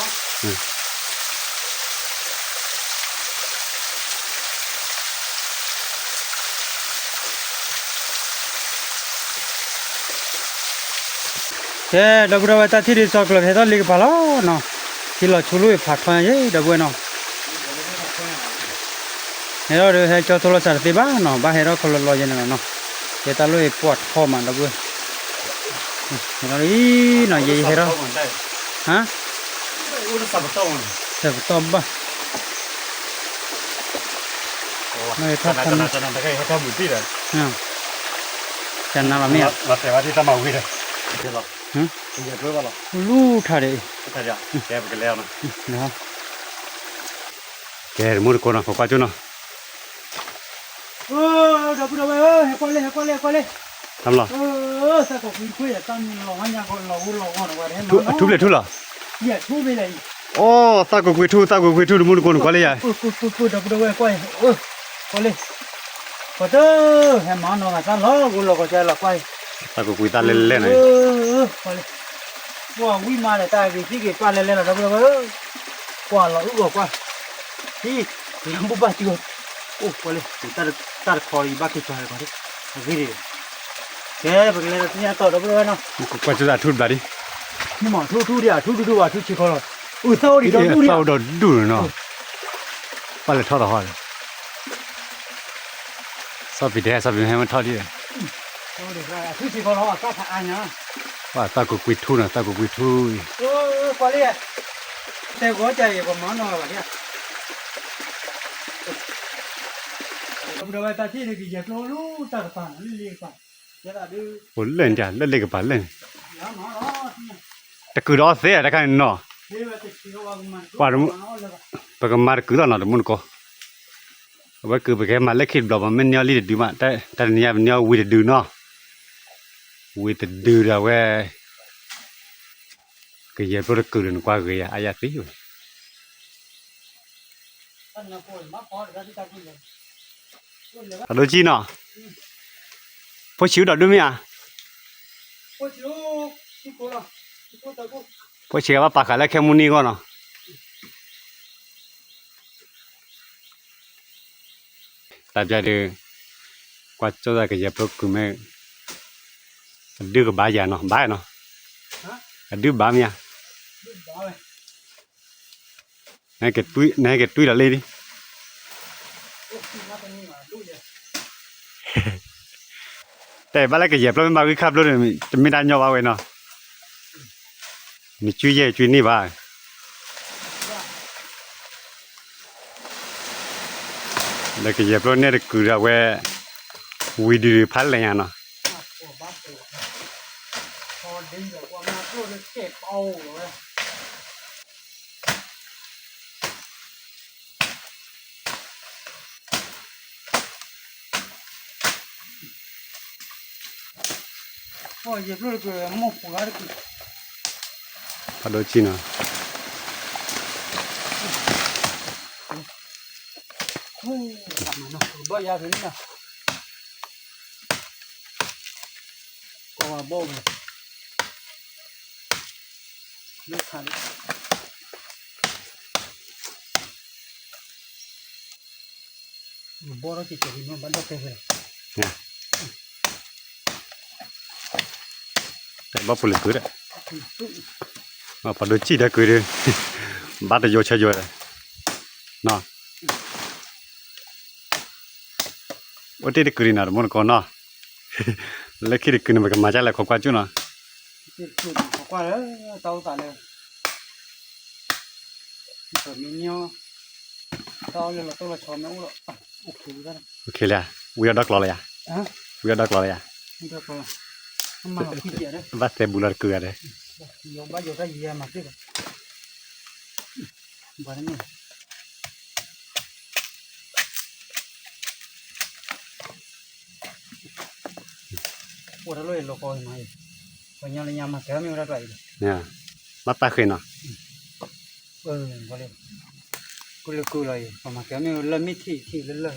တၢ်ထံၣ်ဒ်သိးကျိၤ ပဟဲထီၣ်လ့ကပၤလီၤနီၤ, ထံလီၤဆိလိအံၤဖးထီညါယဲၢ် ဒီပုၢ်ဝဲၢ်နီၤ, ဟဲထီၣ်ဒီးဟဲကၠီထိလီၤစၢ်တသ့ဘၣ်နီၤ, ဘၣ်ဟဲထီၣ်ခီလီၤလီၤယဲၢ်န့ၣ်လီၤနီၤ, ကဲတၢ်လီၢ်အံၤပှၢ်ထီမး ဒီပုၢ်ဝဲၢ်, ဟဲထီၣ်လံနီၤ, ယဲယဟဲထီၣ်, ဟါ, စဲးပတီၢ်ဘၣ်, တၢ်နါလီၤမ့ၢ်ဧါ, လူၤထါဒီး, ကဲ တမူတကိးနီၤ ပကွၢ်ကၠိနီၤ, ဒီပုၢ်ဒီဝဲၢ်ဧၢ, ဟဲကွၢ်လၢ ဟဲကွၢ်လၢ ဟဲကွၢ်လၢ, တၢ်မလီၤ, သၣ်ကီးကွံတခွ့, တၢ်မံၤလီၤဟါညါကီး လီၤဂိလီၤဂီၢ်န့ၣ်ဝဲ, ထူၣ်ဖျဲးထူၣ်လီၤ, အိ သၣ်ကီးကွံထူၣ် သၣ်ကီးကွံထူၣ် တမူတကိးန့ၣ် ကွၢ်လၢယၤ, ဒီပုၢ်ဒီဝဲၢ်ကွၢ်, ကွၢ်လၢ, ပှၤတ, ဟဲမၤနီၤဂၤတၢ်လီၤဂိလီၤဂီၢ်ကဲလီၤကွၢ်, သၣ်ကီးကွံတၢ်လဲၢ်လဲၢ်နီၤ, ကွၢ်လၢ, ပှၤဝံၣ်မးဒီးတၢ်ဂ့ၤသံဂ့ၤပၢ်လဲၢ်လဲၢ်လီၤ ဒီပုၢ်ဒီဝဲၢ်ဧၢ, ကွၢ်လီၤအုၣ်ဂီၢ်ကွၢ်, ဟံၣ်, လၢဘူၣ်ဘၣ်စုဂီၢ်, အိ ကွၢ်လၢ, တၢ်တခီအံၤဘၣ်က့ၤကီၤဟဲကီး, အဂ့ၢ်ဒ်, ကဲ ပကလဲၤဒီးသ့ၣ်ညါတီၤ ဒီပုၢ်ဒီဝဲၢ်နီၤ, ကွၢ်ကၠိသးထူၣ်တဘျီဒံး, မ့ၢ်မး ထူၣ်ထူၣ်ဒံး ထူၣ်ဒူၣ်ဒူၣ်ဘၣ် ထူၣ်ဆံးခီလီၤ, အိ သၣ်အိၣ်ဒံးဒီးဒူၣ်ဒံး, သၣ်အိၣ်ဒီးဒူၣ်န့ၣ်နီၤ, ပၢ်လဲၤထီၣ်သးဟီဒီး ကဲ စီၤပ့းတဟဲ စီၤပ့းတဟဲမ့ၢ်ထီၣ်ဒံး, ပှၤသးကူးကွံာ်ထူနီၤ သးကူးကွံာ်ထူအံၤ, အိၣ်လၢန့ၣ် လၢလ့ကပၤလၢန့ၣ်, တကုာ်ဒီးအီၣ်သ့တခါန့ၣ်နီၤ, ပကမၤတကုာ်လီၤနီၤ တမူတကိး, အဝဲကုာ်ပကဟဲမၤလၢခံတဘျီ ပမ့ၢ်န့ၢ်အီၤလံတဒုမး, တၢ်တနံၤညါပန့ၢ်အီၤဝံၤတဒုနီၤ, ဝံၤတဒုဒီးအဝဲ ကယဲၢ်ဖျိတကုာ်ဒီးနကွၢ်ဂ့ၤယၤ အါယၤသံဝဲ, အဒိကံနီၤ, ဖိဆံးဒီးဒုမ့ၢ်ဧါ, ဖိဆံးဂၤဘၣ်ပာ်ဃာ်လၢခဲမုၢ်နံၤအဂီၢ်နီၤ တၢ်ပျၢ်ဒုး, ကွၢ်ကၠိသးကယဲၢ်ဖျိကုာ်မ့ၢ်, အဒုကဘၣ်ယၤနီၤ ဘၣ်နီၤ, အဒုဘၣ်မ့ၢ်ဧါ, နဟဲက့ၤတွံၢ်လီၤလံ, တဘၣ်လၢကယဲၢ်ဖျိမ့ၢ်ဘၣ်ဂံၢ်ခါဖျိန့ၣ် တမ့ၢ်တၢ်ညီဘၣ်ဝဲနီၤ, လၢကယဲၢ်ဖျိန့ၣ်တကုာ်ဒီးအဝဲ, ဝံၤဒုးဖးလဲၣ်ညါနီၤ ဖးဒိၣ်ကံနီၤ, ဘၣ်ယၤန့ၣ်, ကဘၣ်ဘီၣ်ဝဲ, လၢခါန့ၣ် ဘီၣ်ထီၣ်က့ၤကဲၤန့ၣ် ဘၣ်ဒိၣ်တဲဖဲလဲၣ်, ဘၣ်ပူၤလၢကုာ်ဒီး, ပှၤဒိၣ်စံၣ်ဒီးကုာ်ဒီး, ဘၣ်တယိဆၢယိ, အိၣ်တ့ၢ်တကုာ်န့ၣ်နီၤ တမူတကိးနီၤ, လၢခံတကုာ်န့ၣ် ပကမၤကၢ်လဲၣ်ခိးကွၢ်ကၠိနီၤ, တၢ်အိၣ်သးလၢ ပမ့ၢ်န့ၢ်အီၤ, တၢ်အီၣ်လၢလီၤတိၢ်လီၤဆီမ့ၢ်အိၣ်ဒီး, အိၣ်ခ့ဝံၤဒၣ်, ဝံၤအီၣ်ဒီကျီလီၤယၤ, ဝံၤအီၣ်ဒီကျီလီၤယၤ, ဘၣ်သဲဘူးလီၤတကုာ်ဂၤဒီး, ဘၣ်ယိၤတၢ်ယံၤယၤမၤသ့ဘၣ်, ဘၣ်န့ၣ် အိၣ်တၢ်လီၢ်အံၤလီၤကီအံၤမး, ပှၤညီလၢညါမၤကဲမ့ၢ်ဝဲဒၣ်တၢ်အံၤ, ဘၣ်ပာ်ဃ့နီၤ, ကုလကုလီၤအံၤ ပမၤကဲမ့ၢ်လၢမ့ၢ်ထံၣ်ထံၣ်လၢလၢ,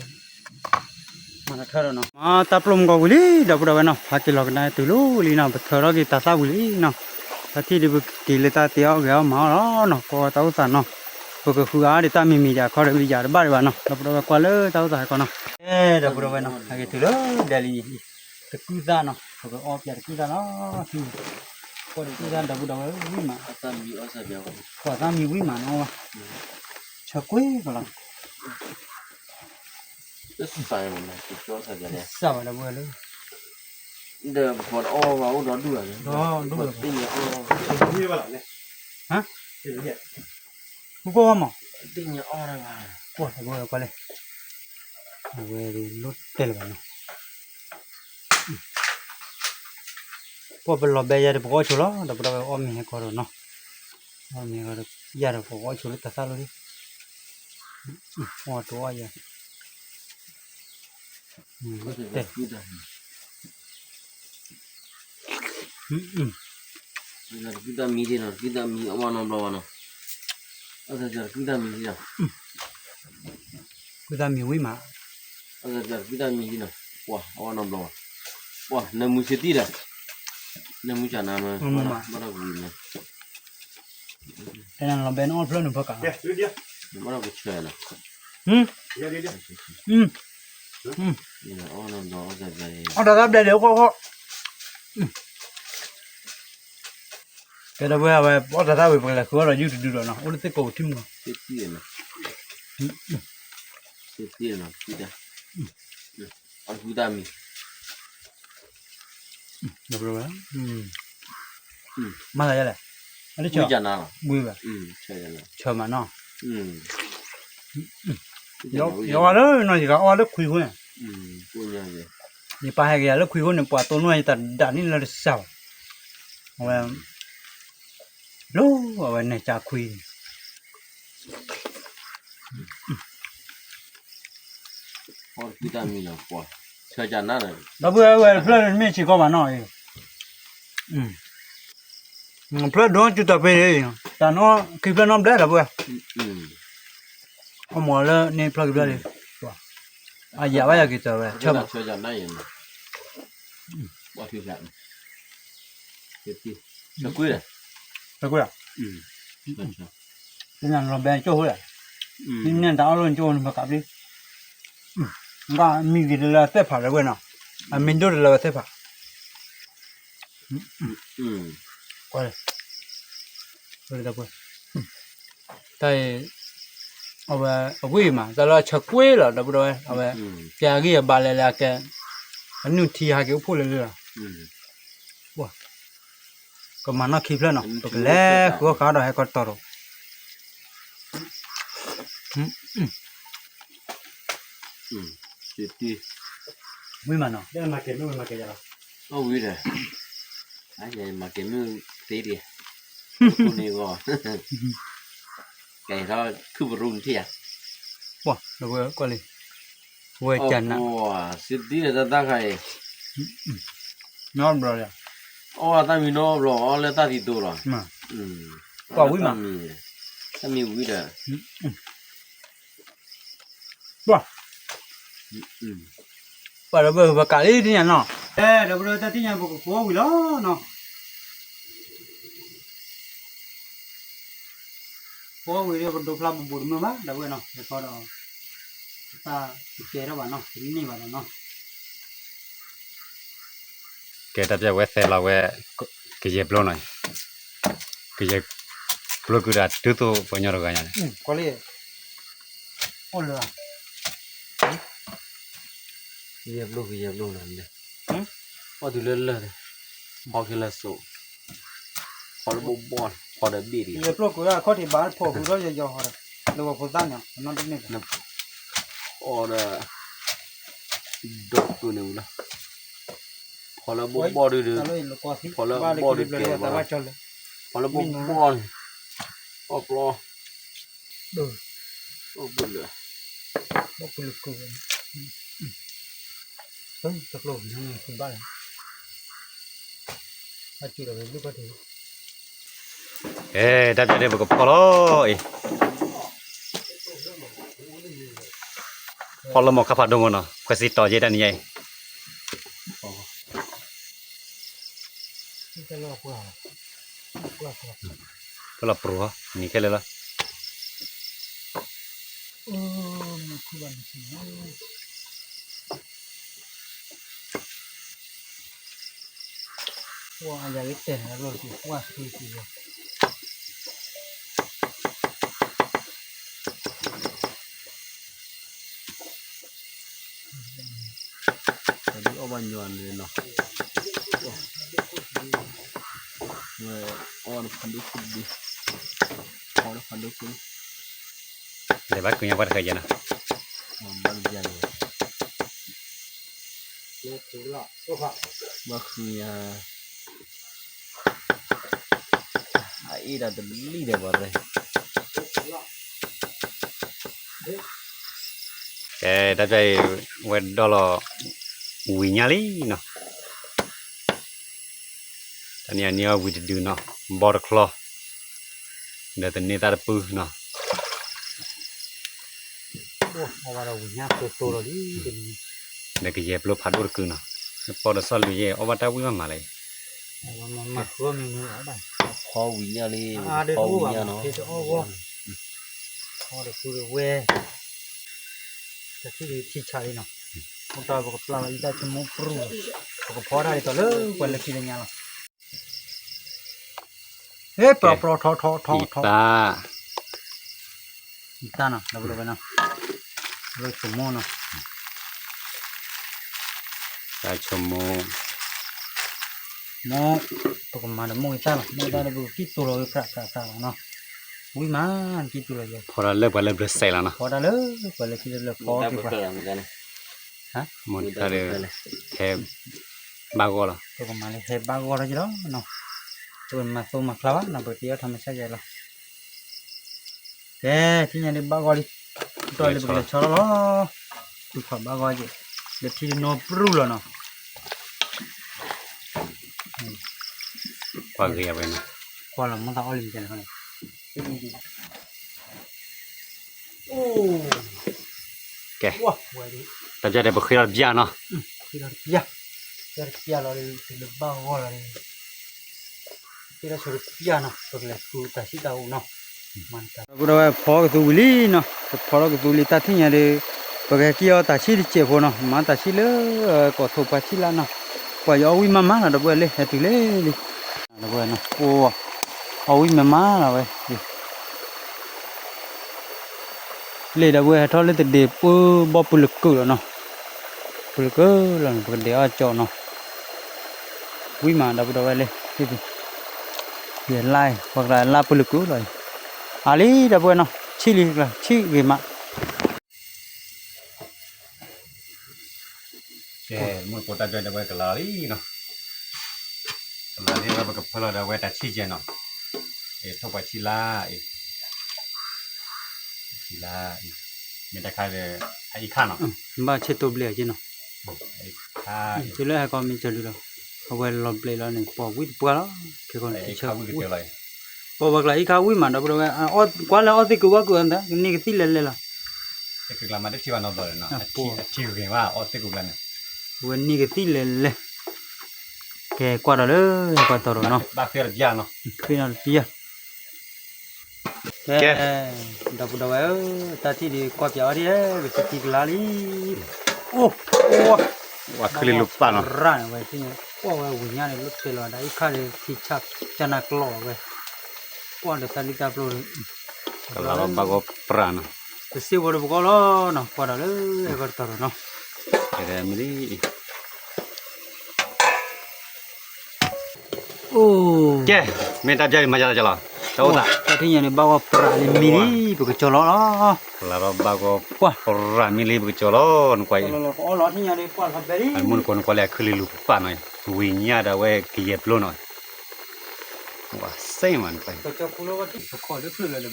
မၤတထၢဒီးနီၤ, တၢ်ပျိၢ်မုၢ်ကီၢ်ဝံၤလံ ဒီပုၢ်ဒီဝဲနီၤ, ဟးက့ၤလီၤကဒါတုၤလီၤလံနီၤ, ပထၢထီၣ်က့ၤတၢ်သၣ်ဝံၤလံနီၤ, တၢ်ထံၣ်ဒုးပက့ၤလၢတၢ်တဲအီၣ်ဂဲၤအီၣ်မၤအီၣ်လီၤနီၤ, ကွၢ်တၢ်အိၣ်သးနီၤ, ပကဃုအါဒံးတၢ်မံၤမံၤဒံးအခီဒီး ယၤတဘၣ်ဒံးဘၣ်နီၤ, ဒီပုၢ်ဒီဝဲကွၢ်လၢတၢ်အိၣ်သးခီနီၤ, ဒီပုၢ်ဒီဝဲနီၤ ဟးက့ၤတုၤလၢဒဲလံ, တကုၢ်သၣ်နီၤ, ပကအီၣ်ပၠးတကုၢ်သၣ်လီၤ, ကွၢ်တကုၢ်သၣ်ဒီပုၢ်ဒီဝဲဝံၣ်မး, ကွၢ်သၣ်မံဝံၣ်မးနီၤ, ဆၢကွ့ၢ်ကလီၤ စၢ်ဘၣ်ဒီပုၢ်ဝဲၢ်လၢ, ဒီးပှၤတအီၣ်ဘၣ်အိၣ်ဒီဒူၣ်ဘၣ်, ဒီဒူၣ်ဘၣ်, ဟါ, ဃုကိၢ်မး, ကွၢ်ဒီပုၢ်ဝဲၢ်ကွၢ်လဲၣ်, အဝဲလိၣ်တဲလၢၤဘၣ်နီၤ ပှၤပလီၤဘဲယၤဒီးပကအီၣ်ဆိလီၤ, ဒီပုၢ်ဒီဝဲၢ်အီၣ်မ့ၤဟဲကီးဒီးနီၤ, အီၣ်မ့ၤဟဲကီးဒီး ယၤဒီးပကအီၣ်ဆိလၢတၢ်သၣ်လီၤ, အီၣ်တအီၣ်ယၤ, တဲ, တကုၢ်တၢ်မံၤဒ်နီၤ, တကုၢ်တၢ်မံၤအီၣ်ဘၣ်နီတဘျီဘၣ်နီၤ, အတကုၢ်တၢ်မံၤဒ်နီၤ, ကုၢ်တၢ်မံၤဝံၣ်မး, အတကုၢ်တၢ်မံၤဒ်နီၤ, ပှၤအီၣ်ဘၣ်နီတဘျီဘၣ်, ပှၤနၢမူဆ့တံၢ်ဒီး, နၢမူစၢ်နၤမး, ဘၣ်ဒီးဝံၤန့ၣ် တနၤလီၤဘဲနအီၣ်ဖျၢၣ်နုာ်ဖၢကး, ဘၣ်ဒီးကဆၢနီၤ, အီၣ်တၢ်သၣ်ဘျဲၣ်ဒဲးအိၣ်ဃီဃီ, ကဲဒီပုၢ်ဝဲၢ် အဝဲအီၣ်တၢ်သၣ်ဝံၤ ပကလဲၤဃုအီၣ်ဒီးယုၢ်တဒုဒီးနီၤ, အိၣ်လၢသ့ၣ်ကိးပထံၣ်မုၢ်နီၤ, သ့ၣ်တံၢ်နီၤ, သ့ၣ်တံၢ်နီၤ, အီၣ်တၢ်မံၤ, မၤသးဒ်လဲၣ်, ဝံၤဘၣ်, ဆၢမးနီၤ, ယဝၤလၢနီၤ ယကအီၣ်လၢခွံဃိန့ၣ်, ယပၢ်ဟဲက့ၤယၤလၢခွံဃိန့ၣ် ပှၤတိၢ်နီၣ်ယတၢ်ဒၣ်န့ၣ်လၢတစၢ်ဘၣ်, အဝဲ လၢအဝဲန့ၣ်ကခွံန့ၣ် ဒီပုၢ်ဝဲၢ် ဖျၢၣ်န့ၣ်မ့ၢ်ဆံးကီးဘၣ်နီၤ, ဖျၢၣ်ဒိၣ်စုတၢ်ပ့ၤ, တၢ်နီၣ်ခံဖျၢၣ်နီတဘျီ ဒီပုၢ်ဝဲၢ်, အီၣ်မ့ၤလၢန့ၣ်ဖျၢၣ်ခံဖျၢၣ်လံ, အယၤဘၣ်ယၤက့ၤတၢ်ဝဲ, ဆၢဘၣ် ကွၢ်, သ့ၣ်ညါလီၤဘဲကၠိၣ်ဃိလဲၣ်, သ့ၣ်ညါတၢ်အီၣ်လိၣ်ကၠိၣ်န့ၣ် ပကးဘျ့, မံဂ့ၤတလၢသ့ၣ်ဖးလၢဝဲနီၤ, အမ့ၢ်ဒိၣ်တလၢဝဲသ့ၣ်ဖး, ကွၢ်, တၢ်အံၤ အဝဲအဝံၣ်မး တၢ်လၢအဆၢကွ့လီၤ ဒီပုၢ်ဒီဝဲၢ် အဝဲ ကဲအဂံၢ်အဘါလဲၤလဲၤအကဲ အနုၢ်ထံဟးက့ၤအိၣ်ဖှိၣ်လၢလၢလီၤ ကမၤနီၣ်ခံဖျၢၣ်နီၤ ပကလဲၤဃုအီၣ်ဃာ်ဒီးဟဲကီတတီၤဒီး ဝံၤမးနီၤ မၤကဲၤမုၣ်သ့ဒံး န့ၣ်ဂီၢ် ကဲထီၣ်ခုပရူနထံၣ်ဧါ ပှၤလၢဝဲကွၢ်လံ ဝဲကနး စံးတံၢ်ဒီးတၢ်တၢ်ခါအံၤ နီတဘျီလံ အီၣ်တၢ်မံနီတဘျီ အီၣ်လၢတၢ်သံတိလီၤ ကွၢ်ဝံၤမး တၢ်မံဝံၤဒီး ပှၤ ပှၤဒီးပကးလံတညါနီၤ အဲ ဒီးပတၢ်တညါပကကိးဝံၤလီၤနီၤ ကိးဝံၤဒီး ပဒိဖျါပဘိးတမုာ်ဘၣ် ဒီးဝဲနီၤ လဲၤခီဒီး တၢ်တကဲထီၣ်ဘၣ်နီၤ တန့ၢ်ဘၣ်ဒီးနီၤ ကဲတၢ်ပျဲဝဲသဲလီၤဝဲ ကယဲၢ်ပျိနီၤ ကယဲၢ်ပျိကုဒၣ်တုၤသိးပှၤကညီတဂၤညါန့ၣ် ကွၢ်လံ အိၣ်လၢ ကယဲၢ်ပျိကယဲၢ်ပျိနီၤ အီၣ်တုၤလၢလၢာ် ဖီခဲလၢာ်စိး ဖီလၢဘိၣ်ဘီၣ် ဖီဒီးဘ့ၣ်ဒံး ယဲၢ်ပျိကွံာ်အခီၣ်ထံးဘၣ်ဖီၣ်ဃုာ်ထီၣ်ယီၤယီၤဟီဒီး လၢဝဲဖိသၣ်န့ၣ် နီတန့ၢ်ဘၣ် ဖီဒီး ဒိၣ်တုၤန့ၣ်ဝံၤလီၤ ဖီလၢဘိၣ်ဘီၣ်ဒုးဒုး ဖီလၢဘိၣ်ဘီၣ်ဒုးကဲဘၣ်လီၤ ဖီလၢဘိၣ်ဘီၣ်န့ၣ် အီၣ်ပျီ အိၣ်ဘုလၢ တကျိၤဘၣ်လီၤ အဲ တၢ်ပျဲန့ၣ် ပကဖီလီၤအံၤ ဖီလၢမီၤခါဖးဒိၣ်မနီၤ ခွဲးစံတီၤယဲၢ်တၢ်နံၤညါအံၤ ဖီလီၤပရိဟီ နံၤခဲလၢာ်လီၤ ဒ်အီၣ်ဘၣ်ညီန့ၣ်နီၤ ဝဲအီၣ်တဖးဒိၣ်ခိၣ်တဒု အီၣ်တဖးဒိၣ်ခိၣ် လဲၤဘၣ်ကုညါပှၢ်တဃဲယဲနီၤ ဘၣ်တယါန့ၣ် ဘၣ်ဃုညါ အအ့ၣ်ဒီးတလံၣ်ဒီးဘၣ်ရဲ ကဲ တၢ်ပျဲအံၤ ဝဲဒီလီၤ ဝံၤညါလံနီၤ တနံၤအနံၤအီၣ်ဝံၤတဒုနီၤ ဘီတချီ ဒီးသန့ၤသၣ်တပုၢ်နီၤ ဒီးကယဲၢ်ပျိဖးဒိၣ်တကုနီၤ ပီၢ်ဒီးစီၣ်လွံၢ်ယဲၢ် အီၣ်ဘၣ်တၢ်ဝံၣ်မးမးလၢ ဖီဝံၤညါလံ ဖီဝံၤညါနီၤ ဖီတကုဝဲ တၢ်ထံၣ်ဒုးထံဆးလံနီၤ အိၣ်တၢ်ပကပျၢ်လီၤအံၤတၢ်ဆိကမိၣ်ပြူၢ်လီၤ ပကဖီတၢ်ဒ်သိးလၢပှၤလၢခံလၢညါလီၤ ဟဲ ပျီပျီထီထီထီထီ အံတၢ်နီၤ လၢပျီဝဲနီၤ လၢဆိကမိၣ်နီၤ တၢ်ဆိကမိၣ် မ့ၢ် ပကမၤဒီးမိၢ်ဂ့ၤသၣ်လီၤ, မိၢ်ဂ့ၤသၣ်ဒီးပကကံၢ်တိၤလီၤဂ့ၤ ဖြးဖြးဖြးလီၤနီၤ, ဝံၣ်မး ကံၢ်တိၤလီၤယဲ, ဖီတၢ်လၢပှၤလၢဘျၢစဲးလီၤနီၤ, ဖီတၢ်လၢပှၤလၢခံလၢဖီက့ၤပှၤ မိၢ်တၢ်ဒီး ဟဲ ဘၣ်ဂီၢ်လီၤ, ပကမၤလၢဟဲဘၣ်ဂီၢ်ထီၣ်က့ၤလီၤနီၤ, ပမၤသိမၤကျါဘၣ်နီၤ, ပကတ့အီၣ်ထီၣ်မၤဆါယဲလီၤ. ကဲ ထံၣ်ညါဒ်ဘၣ်ဂီၢ်လံ, တီၢ်လၢပကလဲၤဆီထီၣ်လီၤ, ပူထီၣ်ဘၣ်ဂီၢ်က့ၤ, လၢထံတနီၤပြူၢ်လီၤနီၤ, ကွၢ်ဂ့ၤအဝဲနီၤ, ကွၢ်လီၤမ့ၢ်သးအီၣ်လံမ့ၢ်တဲလီၤ, ကဲ, တၢ်ပျၢ်တဲပဃ့ထီၣ်တပျၢ်နီၤ, ဃ့ထီၣ်တပျၢ်, ပျၢ်တပျၢ်လီၤ, တုၤလၢဘၣ်ဂီၢ်လီၤ, ဃ့ထီၣ်ဆိတပျၢ်နီၤ, ပကလဲၤဃုတၢ်ဆံၣ်တၢ်အိၣ်နီၤ, ဒီပုၢ်ဒီဝဲၢ်ဖီကသူဝံၤလံနီၤ, ပဖီထီၣ်ကသူလံ တၢ်ထံၣ်ညါဒီး, ပကဟဲက့ၤအီၣ်တၢ်ဆံၣ်တစဲးဖိနီၤ, မၤတၢ်ဆံၣ်လၢ ကိးထိၣ်ပှၢ်ဆံၣ်လၢနီၤ, ပှၤယအီၣ်ဝံၣ်မးမးလီၤ ဒီပုၢ်ဝဲၢ်လၢဟဲတုၤလံလံ, ဒီပုၢ်ဝဲၢ်နီၤ, အီၣ်ဝံၣ်မးမးလီၤဝဲ လ့ၣ်ဒီပုၢ်ဝဲၢ်ဟဲထီၣ်လၢတဒ့ၣ်ပၢဘီပူၤလၢကုၢ်လီၤနီၤ, ပူၤလၢကုၢ်လီၤနီၤ ပကဒဲးအီၣ်ကၠီနီၤ, ဝံၣ်မးဒီပုၢ်ဒီဝဲၢ်လၢ, ယဲလါ, ပှၤကလါလါပူၤလၢကုၢ်လီၤ, အါလံဒီပုၢ်ဝဲၢ်နီၤ ဆံၣ်လံကျါ ဆံၣ်ဂ့ၤမး ကဲ မုၢ်ကိးတၢ်ဒွဲၣ်ဒီပုၢ်ဝဲၢ်ကလါလံနီၤ, ကလါလံဒီးပကဖၢလီၤဒီးအဝဲတၢ်ဆံၣ်ကဲနီၤ, ထိၣ်ပှၢ်ဆံၣ်လါအံၤ, ဆံၣ်လါအံၤ, မ့ၢ်တခါဒီး အအံၤခါနီၤ, ဘၣ်ဆဲးတိဘျဲၣ်ကဲနီၤ, တုၤလၢဟဲကီးမ့ၢ်စၢၤလုၤဒီး, အဝဲလီၤဘျဲးလီၤန့ၣ် ပှၤဝံၣ်တပှၢ်လီၤ, ခဲကီးန့ၣ်ဆၢဝံၣ်ကတၢၢ်လီၤ, ပှၤဝဲကျါအံၤခါဝံၣ်မးဒီပုၢ်ဒီဝဲၢ်, ကွၢ်လၢအီၣ်သ့ၣ်ကုၤဝဲကုၤအသး ကန့ၢ်ကသံၣ်လဲၤလဲၤလီၤ သ့ၣ်ကုၤကျါမးတထံၣ်ဘၣ်နီတဘျီဒီးနီၤ, အထံဂ့ၤဘၣ်အီၣ်သ့ၣ်ကုၤကျါန့ၣ်, ဝဲန့ၢ်ကသံၣ်လဲၤလဲၤ, ကဲကွၢ်ဒီးလၢ ကွၢ်တီၤဒီးနီၤ, ဘၣ်ဃ့တပျၢ်နီၤ, ဃ့နီၤတပျၢ်, ကဲ, ဒီပုၢ်ဒီဝဲၢ်ဧၢ, တၢ်ထံၣ်ဒ်ကွၢ်ပၠးအီၤဒ်လဲၣ် ပစံးထံကလါလံ, အိၣ်, အိၣ်, ဝဲခုလံလိာ်ပၢ်နီၤ, ရၣ်န့ၣ်ဝဲသ့ၣ်ညါ, ကွၢ်ဝဲဝံၤညါန့ၣ် လၢပှဲၤလီၤဒၣ်အံၤခါဒီး ထံဆၣ်ကၠၢ်နၢ်ကျီၢ်ဝဲ, ကွၢ်ဒီးတၢ်လံၣ်တၢ်ပျိၢ် ကလါဘၣ်ဂီၢ်ပြၢ်နီၤ, ပစ့ဝဲဒီးပကီၢ်လီၤနီၤ, ကွၢ်ဒီးလၢ အဲၣ်ကတီၤဒီးနီၤ, မ့ၢ်လံ အိၣ်, ကဲ, မ့ၢ်တၢ်ပျၢ်အံၤမၤယၤလီၤကလီၤ, တၢ်အိၣ်သး, တၢ်ထံၣ်ညါန့ၣ် ဘၣ်ဂီၢ်ပြၢ်လံမံလံ, ပကကၠီလီၤလီၤ, ကလါဘၣ်ဂီၢ်ပြၢ်မံလံ ပကကၠီလီၤ, နကွၢ်အံၤ, မုၢ်နကိးနကွၢ်လၢအခုလံလိာ်ပၢ်နီၤ, ဝံၤညါဒီးအဝဲကယဲၢ်ပျိနီၤ, ဝါစ့ၢ်မးနကွၢ်, တဲလံဝဲတနံၤ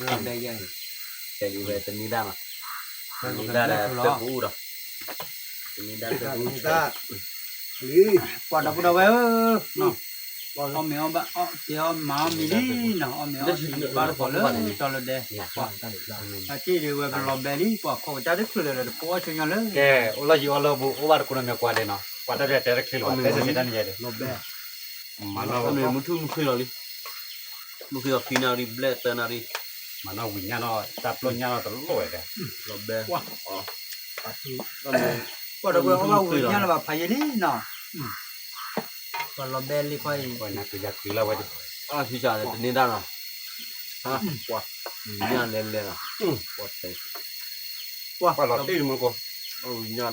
ဒၣ်နီၤ, တနံၤဒၣ်ဒီးတပူၤဒီး, တနံၤဒၣ်တပူၤ, ပှၤဒီပုၢ်ဒီဝဲၢ်ဧၢ, အီၣ်မ့ၤအီၣ်ဘၣ်, အီၣ်ကဲအီၣ်မၤအီၣ်မံၤလံနီၤ, အီၣ်မ့ၤအီၣ်မံၤဘၣ်တကိးလၢတီၤလၢဒဲ, ပှၤတ့ၢ်ဒ်ဝဲပလီၤဘဲလံ, ပှၤခိးကတၢၢ်တချုးလၢၤဒီးတပိာ်အီၣ်ဆိညါလၢ, ကဲ, အိၣ်လီၤယံၤအီၣ်လီၤဘူး အိၣ်ဘၣ်တကိးနီၢ်မ့ၢ်ကွၢ်ဒဲးနီၤ, ပှၤတၢ်ပျၢ်တဲတချုးလီၤ, တဲစ့ၢ်စ့ၢ်တၢ်န့ၣ်ယဲဒၣ်, မ့ၢ်မုၢ်ထူၣ်မုၢ်ဃ့လီၤလံ, မုၢ်ဃ့လီၤခံနၣ်ရံၣ် ဘျဲၣ်သၢနၣ်ရံၣ်, မၤနီၣ်ဝံၤညါနီၤ တၢ်ပျိၢ်ညါနီၤတလိၣ်ဝဲဒၣ်, လီၤဘဲ, ပှၤဒီပုၢ်ဝဲၢ်အီၣ်ဘၣ်ဝံၤညါလၢၤဘၣ် ဖးယံာ်လံနီၤ, ပှၤလီၤဘဲလံခီအံၤ, နၤကယၤကွံာ်လီၤဝဲ, အဖံဆးတန့ၢ်တၢ်နီၤ, ပှၤ, ဝံၤညါလဲၤလဲၤလီၤ, ပှၤလီၤတံၢ်မူကီး, ဝံၤညါ,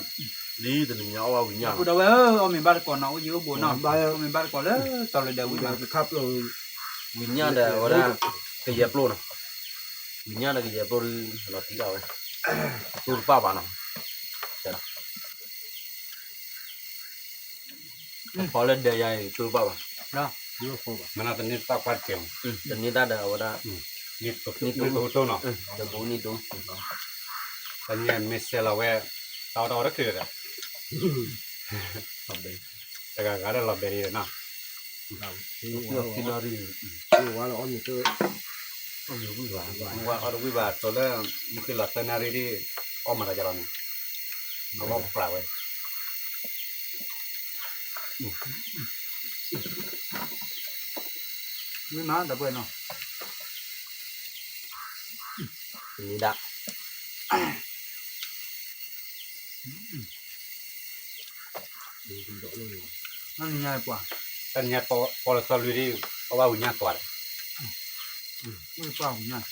လံတနံၤညါအီၣ်ဘၣ်ဝံၤညါ, ဒီပုၢ်ဒီဝဲၢ်ဧၢ, အီၣ်မ့ၤဘၣ်တကိးနီၤ အိၣ်ယံၤအိၣ်ဘူးနီၤ, အီၣ်မ့ၤဘၣ်တကိးလၢတီၤလၢဒဲးဝံၤမး, ဝံၤညါဒီးအဝဲဒၣ်, ကယဲၢ်ပျိၢ်နီၤ, ဝံၤညါဒီးကယဲၢ်ပျိၢ်ဒီး, လီၤတံၢ်လီၤဝဲ, တိၢ်တပၣ်ဘၣ်နီၤ, ဖီလၢဒဲးယါအံၤတိၢ်တပၣ်ဘၣ်, မ့ၢ်နီၤတန့ၢ်တၢ်ကွၢ်တကဲး, တန့ၢ်တၢ်ဒီးအဝဲဒၣ်, နံၣ်တိၢ်နီၤ, တဘူးနံၣ်တိၢ်, တနံၤမ့ၢ်ဆဲးလီၤဝဲ, တၢ်အီၣ်တၢ်အီတချုးဒီး, တဂၤဂၤလၢလီၤဘဲလံနီၤ, ဝံၤဘၣ်, အီၣ်တဝံၣ်ဘၣ် တိၤလၢ, မုၢ်ဃ့လီၤသၢနၣ်ရံၣ်ဒ်, အီၣ်မၤတၢ်ကလီၤန့ၣ်, အီၣ်ပြးဝဲ, ဝံၤမးဒီပုၢ်ဝဲၢ်နီၤ, တနံၤဒၣ် တနံၤညါပှၤ, တနံၤညါပီလၢစီလွံၢ်ဒ်, အီၣ်ဘၣ်ဝံၤညါကွၢ်ဒီး, ဝံၤပှၢ်ဝံၤညါ,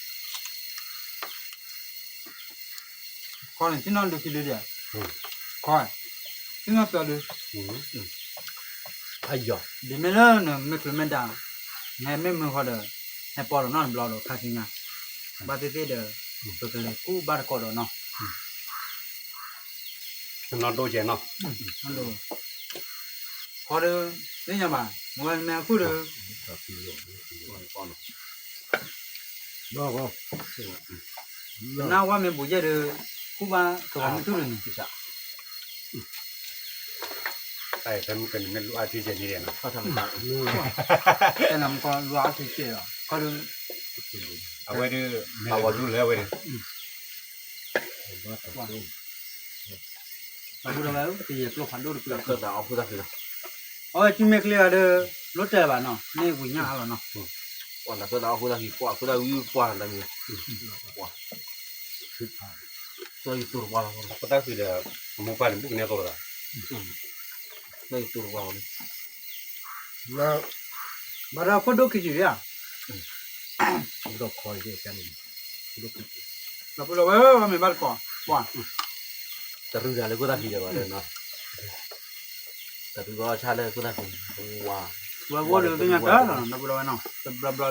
ခီန့ၣ် ထံၣ်နီၣ်ဒုးခံဒုးဒဲး, ခီ, ထံၣ် ပျီဒုး, အယီၤ, ဒ်မ့ၢ်လၢနမ့ၢ်ချုးမ့ၢ်ဒၣ်, နဟဲမ့ၢ်မုာ်ဃီဒီး, ဟဲပီဒီးနီတဘျီဒီးခါဆူညါ, ဘၣ်သ့ၣ်သ့ၣ်ဒီး, ပကလဲၤကူၣ်ဘၣ်တကိးဒီးနီၤ, နီၢ်ဒိၣ်ကဲနီၤ, ခီဒီး, သ့ၣ်ညါဘၣ်, ဝဲမ့ၢ်အခိၣ်ဒီး, နၢ်ဝဲမ့ၢ်ဘူးယဲၢ်ဒီး, ခူၣ်ဘၣ်ကဂီၤမ့ၢ်ထူၣ်လၢန့ၣ်, ဖဲမုၢ်ကနံၤမ့ၢ်လူအါထံကဲန့ၣ်, တနမကီလူအါထံကဲလီၤ, ခီဒီး, အဝဲဒၣ်, အဝဲဒၣ်, ပှၤဒိၣ်လၢဝဲ, ကယဲၢ်ကျိဖးဒိၣ်တကွံာ်, အဝဲစုမ့ၢ်ချ့ဂၤဒီး, လိၣ်တဲာ်ဘၣ်နီၤ, မ့ၢ်ဝံၤညါအါလီၤနီၤ, ပှၤနၢ်သၢသးအခိၣ်သၣ်ဃံ, ပှၤအခိၣ်သၣ်ဝံပှၤနတၢ်မံၤ, ပှၤ, သၢယတူာ်တပှၤလီၤ, အခိၣ်သၣ်ဃံဒီး, အမိၢ်ပၢ်န့ၣ် ဘူၣ်ကနဲသိးသး, သၢယတူာ်တပှၤလီၤ, ဘၣ်ဒီးခိၣ်ဒိၣ်ခံဆံယါ, ဒီးခီ, ဒီပုၢ်ဒီဝဲၢ်မ့ၢ်ဘၣ်တကိး, ပှၤ, တရူးတၢ်လၢခိၣ်သၣ်ဃံဒီးဘၣ်ဒီးနီၤ, တရူးဘၣ်အီၣ်ဆၣ်လၢခိၣ်သၣ်ဃံ, ဝဲဝဲဒီးသ့ၣ်ညါတၢ်, ဒီပုၢ်ဒီဝဲၢ်နီၤ, တဘျီဘျီ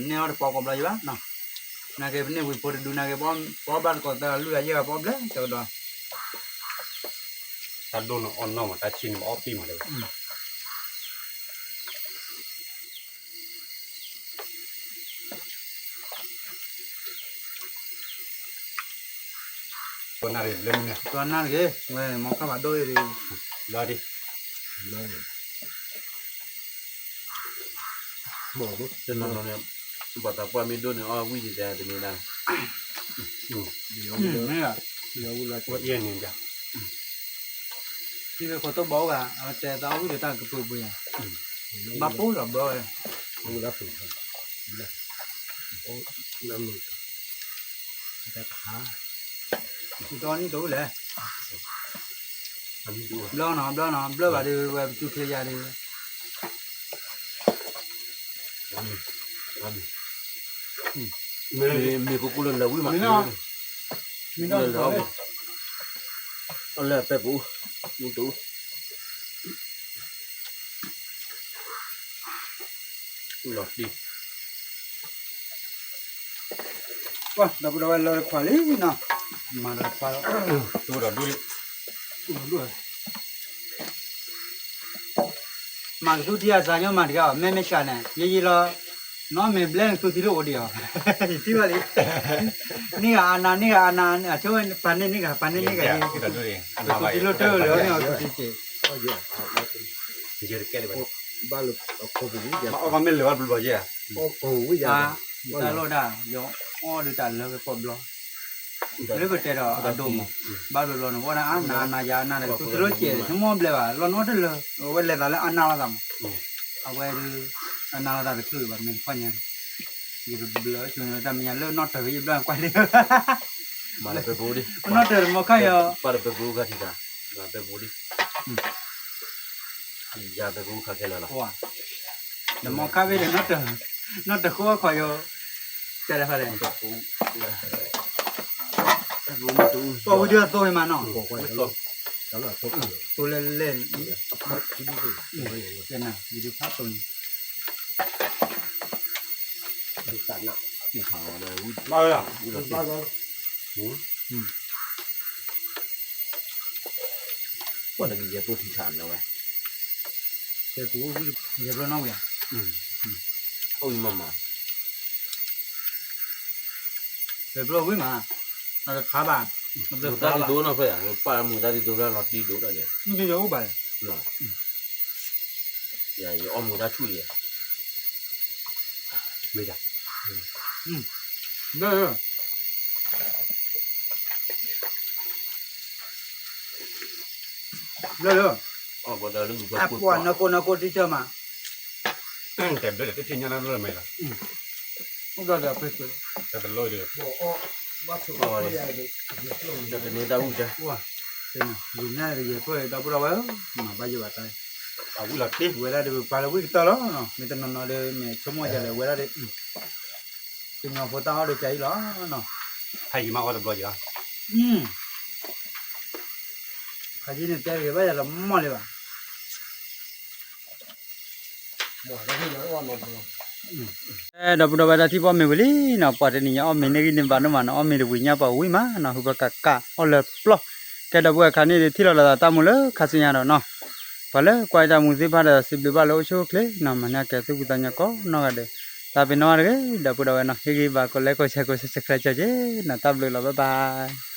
ဒီး ပကအိၣ်ဃါဒီးတန့ၢ်အီၣ်တပီကိးဘျီယဘၣ်နီၤ, နာ်က့ပန့ၢ်ဝံၤဖိတဒု နာ်က့ပအီၣ်ဘၣ်တကိးသၢဂၤလွံၢ်ဂၤယဲၢ်ဂၤပအီၣ်ဘျဲၣ်တကဒီး တၢ်ဒိၣ်န့ၣ်အီၣ်နီၢ်မး တၢ်ဆံးန့ၣ်အီၣ်ပံၣ်မးတဲဝဲ, နၢ်တဂ့ၤ, ဝဲမီၤခါဘၣ်ဒိၣ်အံၤဒီး, လီၤဒံး, တနီၤနီၤန့ၣ်, ဘၣ်သးပှၢ်မ့ၢ်ဒိၣ်န့ၣ် အီၣ်ဝံၣ်ယတဲတမ့ၢ်ဒၣ်, မ့ၢ်, အဝဲန့ၣ်, ထံဂ့ၤခိၣ်တိၢ်ဘီအိၣ်ဂၤ အဝဲတဲသးအီၣ်ဝံၣ်ဒီးတၢ်ကပၢၤပှဲၤယၤ, ဘၣ်ပိၢ်လီၤဘျီဝဲ, တခါ, တနံၣ်တအိၣ်လဲၣ်, ဘျီနီၤ ဘျီနီၤ ဘျီဘၣ်ဒီး ဝဲပသူချ့ယၤဒီး မ့ၢ်ကိၣ်ကိၣ်လၢလၢဝံၣ်မး, မ့ၢ်လၢလၢ, အလၢပဲပူၤ, မ့ၢ်တူၢ်, လီၤတံၢ်, ပှၤဒီပုၢ်ဒီဝဲၢ်လၢတခွါလံနီၤ, မၤဒီးတခွါလီၤ, တူၢ်ဒီးဒူၣ်လံ, တူၢ်ဒီးဒူၣ် မၤကသူထံအစါညီမၤတဂၤ, မ့မ့ၢ်စှၤန့ၣ် ယယံၤလီၤ, နီၢ်မ့ၢ်ဘျဲၣ်နသူထံလိၣ်အိၣ်ဒံးအီၤ, ယထံၣ်ဘၣ်လံ, န့ၢ်ဂၤအနၤ န့ၢ်ဂၤအနၤ, အဆိပာ်န့ၢ်န့ၢ်ဂၤ ပာ်န့ၢ်န့ၢ်ဂၤ, သူထံလိၣ်တၢၢ်လၢၤန့ၢ်အီၤသူထံက့ၤ, ဘၣ်လၢအခိၣ်ပူၤ, အီၣ်မ့ၢ်လၢၤဘၣ်ဘျီယဲၢ်, တၢ်လီၢ်ဒၣ် ယအီၣ်ဒုးတၢ်လၢကီၢ်ဘျီ လၢပတဲဒီးအဒိၣ်မး, ဘၣ်ဘျီဘျီန့ၣ် ဝဲဒၣ်အါနၤအနၤယၤအနၤဒီး သူတလိၣ်ကဲး ဆိကမိၣ်ဘျဲၣ်ဘၣ် လီၤနီတလၢာ်, အဝဲလဲၤသးလၢအနၢ်လိာ်သးမး, အဝဲဒုး အနၢ်လိာ်သးတချုးဘၣ် မ့ၢ်တခီညါန့ၣ်, ယကဘျၢဆိတၢ်မဲာ်ညါလၢနီၢ်တၢၤယဘျၣ်ကွၢ်လံ, မၤလၢပဲပူၤဒံး, နီၢ်တၢၤတမီၤခါယီၤ, ပၢ်တပဲပူၤခါထံၣ်တၢ်, မၤပဲပူၤဒံး, ယၤပဲပူၤခါခဲလၢာ်လီၤ, တမီၤခါဘ့ၣ်ဒီး နီၢ်တၢၤဃိအီၣ်ခီယီၤ, တဲလဲၣ်ဖဲလဲၣ်, ပှၤဝံၤဒုးအသိဟဲမးနီၤ, သိလဲၣ်လဲၣ်, ကနၣ် ယဒုးဖးသိန့ၣ်, ဘၣ်လၢ ပှၤတကယဲၢ်ပိၢ်ထံဆးန့ၣ်ဝဲ, ယဲၢ်ပိၢ်နီၣ်ဝံၤ, အိၣ်မးမး, ယဲၢ်ပိၢ်ဝံၤမး, အတခါဘၣ်, မုၢ်တၢ်ဒ်သိးနီၢ်ဖဲယၤ, ပၢ်မုၢ်တၢ်ဒ်သိးလၢလီၤတံၢ်ဒိၣ်တၢ်န့ၣ်, ယအိၣ်ဘၣ်လဲၣ်, ယအီၣ်မုၢ်တၢ်ဆူၣ်ယဲၢ်, မ့ၢ်ယၤ, လၢလၢ, အပှၤနကိနကိတံၢ်ကၢမး, တဘျီတထံၣ်ညါနၤလၢမဲာ်လီၤ, အိၣ်ဘျီဒီးအပှ့ၤကွံာ်, တလိၣ်ဒီး, ဒီးတန့ၢ်တၢ်ဝံၣ်တၢ်, ဝံၤနၤဒီးယဲၢ်ကွဲၢ်ဒီပုၢ်ဒီဝဲၢ်, မၤဘၣ်ယိၣ်ဘၣ်တၢ်, အဝံၣ်လီၤတံၢ်, ဝဲဒၣ်ဒီးပပာ်လၢဝံၣ်ကတၢၢ်လီၤ, မ့ၢ်တနီၤနီၤဒီး မ့ၢ်ဆိကမိၣ်ယၤလဲၣ်ဝဲဒၣ်ဒီး, ကညီဖိတၢ်အီၣ်ဒီးကၢ်အံၤလီၤ, ဖးယံၤမးအီၣ်တဘျီယၤ, ခါက့န့ၣ်တဲတဂ့ၤဘၣ်ယၤလီၤမီၢ်လံဘၣ်. အဲ ဒီပုၢ်ဒီဝဲၢ်တၢ်ထံၣ်ပအီၣ်မ့ၤဝံၤလံနီၤ, ပှၤတနံၤညါအီၣ်မ့ၤန့ၢ်ဂံၢ်န့ၢ်ဘါဒိၣ်မးနီၤ, အီၣ်မ့ၤတဝံၤညါပှၤဝံၤမးနီၤ, ဟုပကကးအီၣ်လၢပျီၢ်. ကဲဒီပုၢ်ဝဲၢ်ခါန့ၣ် ဒုးထံၣ်လီၤလီၤသးတၢ်မူလၢခါဆူညါဒီးနီၤ, ပှၤလၢကွၢ်တၢ်မူသ့ၣ်တဖၣ်ဒီး စံးဘျုးဘၣ်လၢအိၣ်ဆူၣ်အိၣ်ချ့နီၤ, မၤန့ၢ်ကဲသူၣ်ဖှံသးညီကိးနီၢ်ဂၤဒဲး, သးပ့ၤနီၣ်တဂ့ၤ ဒီပုၢ်ဒီဝဲၢ်နီၤ, ဟ့ၣ်ဂံၢ်ဘါကိးလဲကိးဆဲးကိးဆဲးဆဲးကျဲကၢက့နီၤ, တၢ်ဘျုးလီၤ bye bye.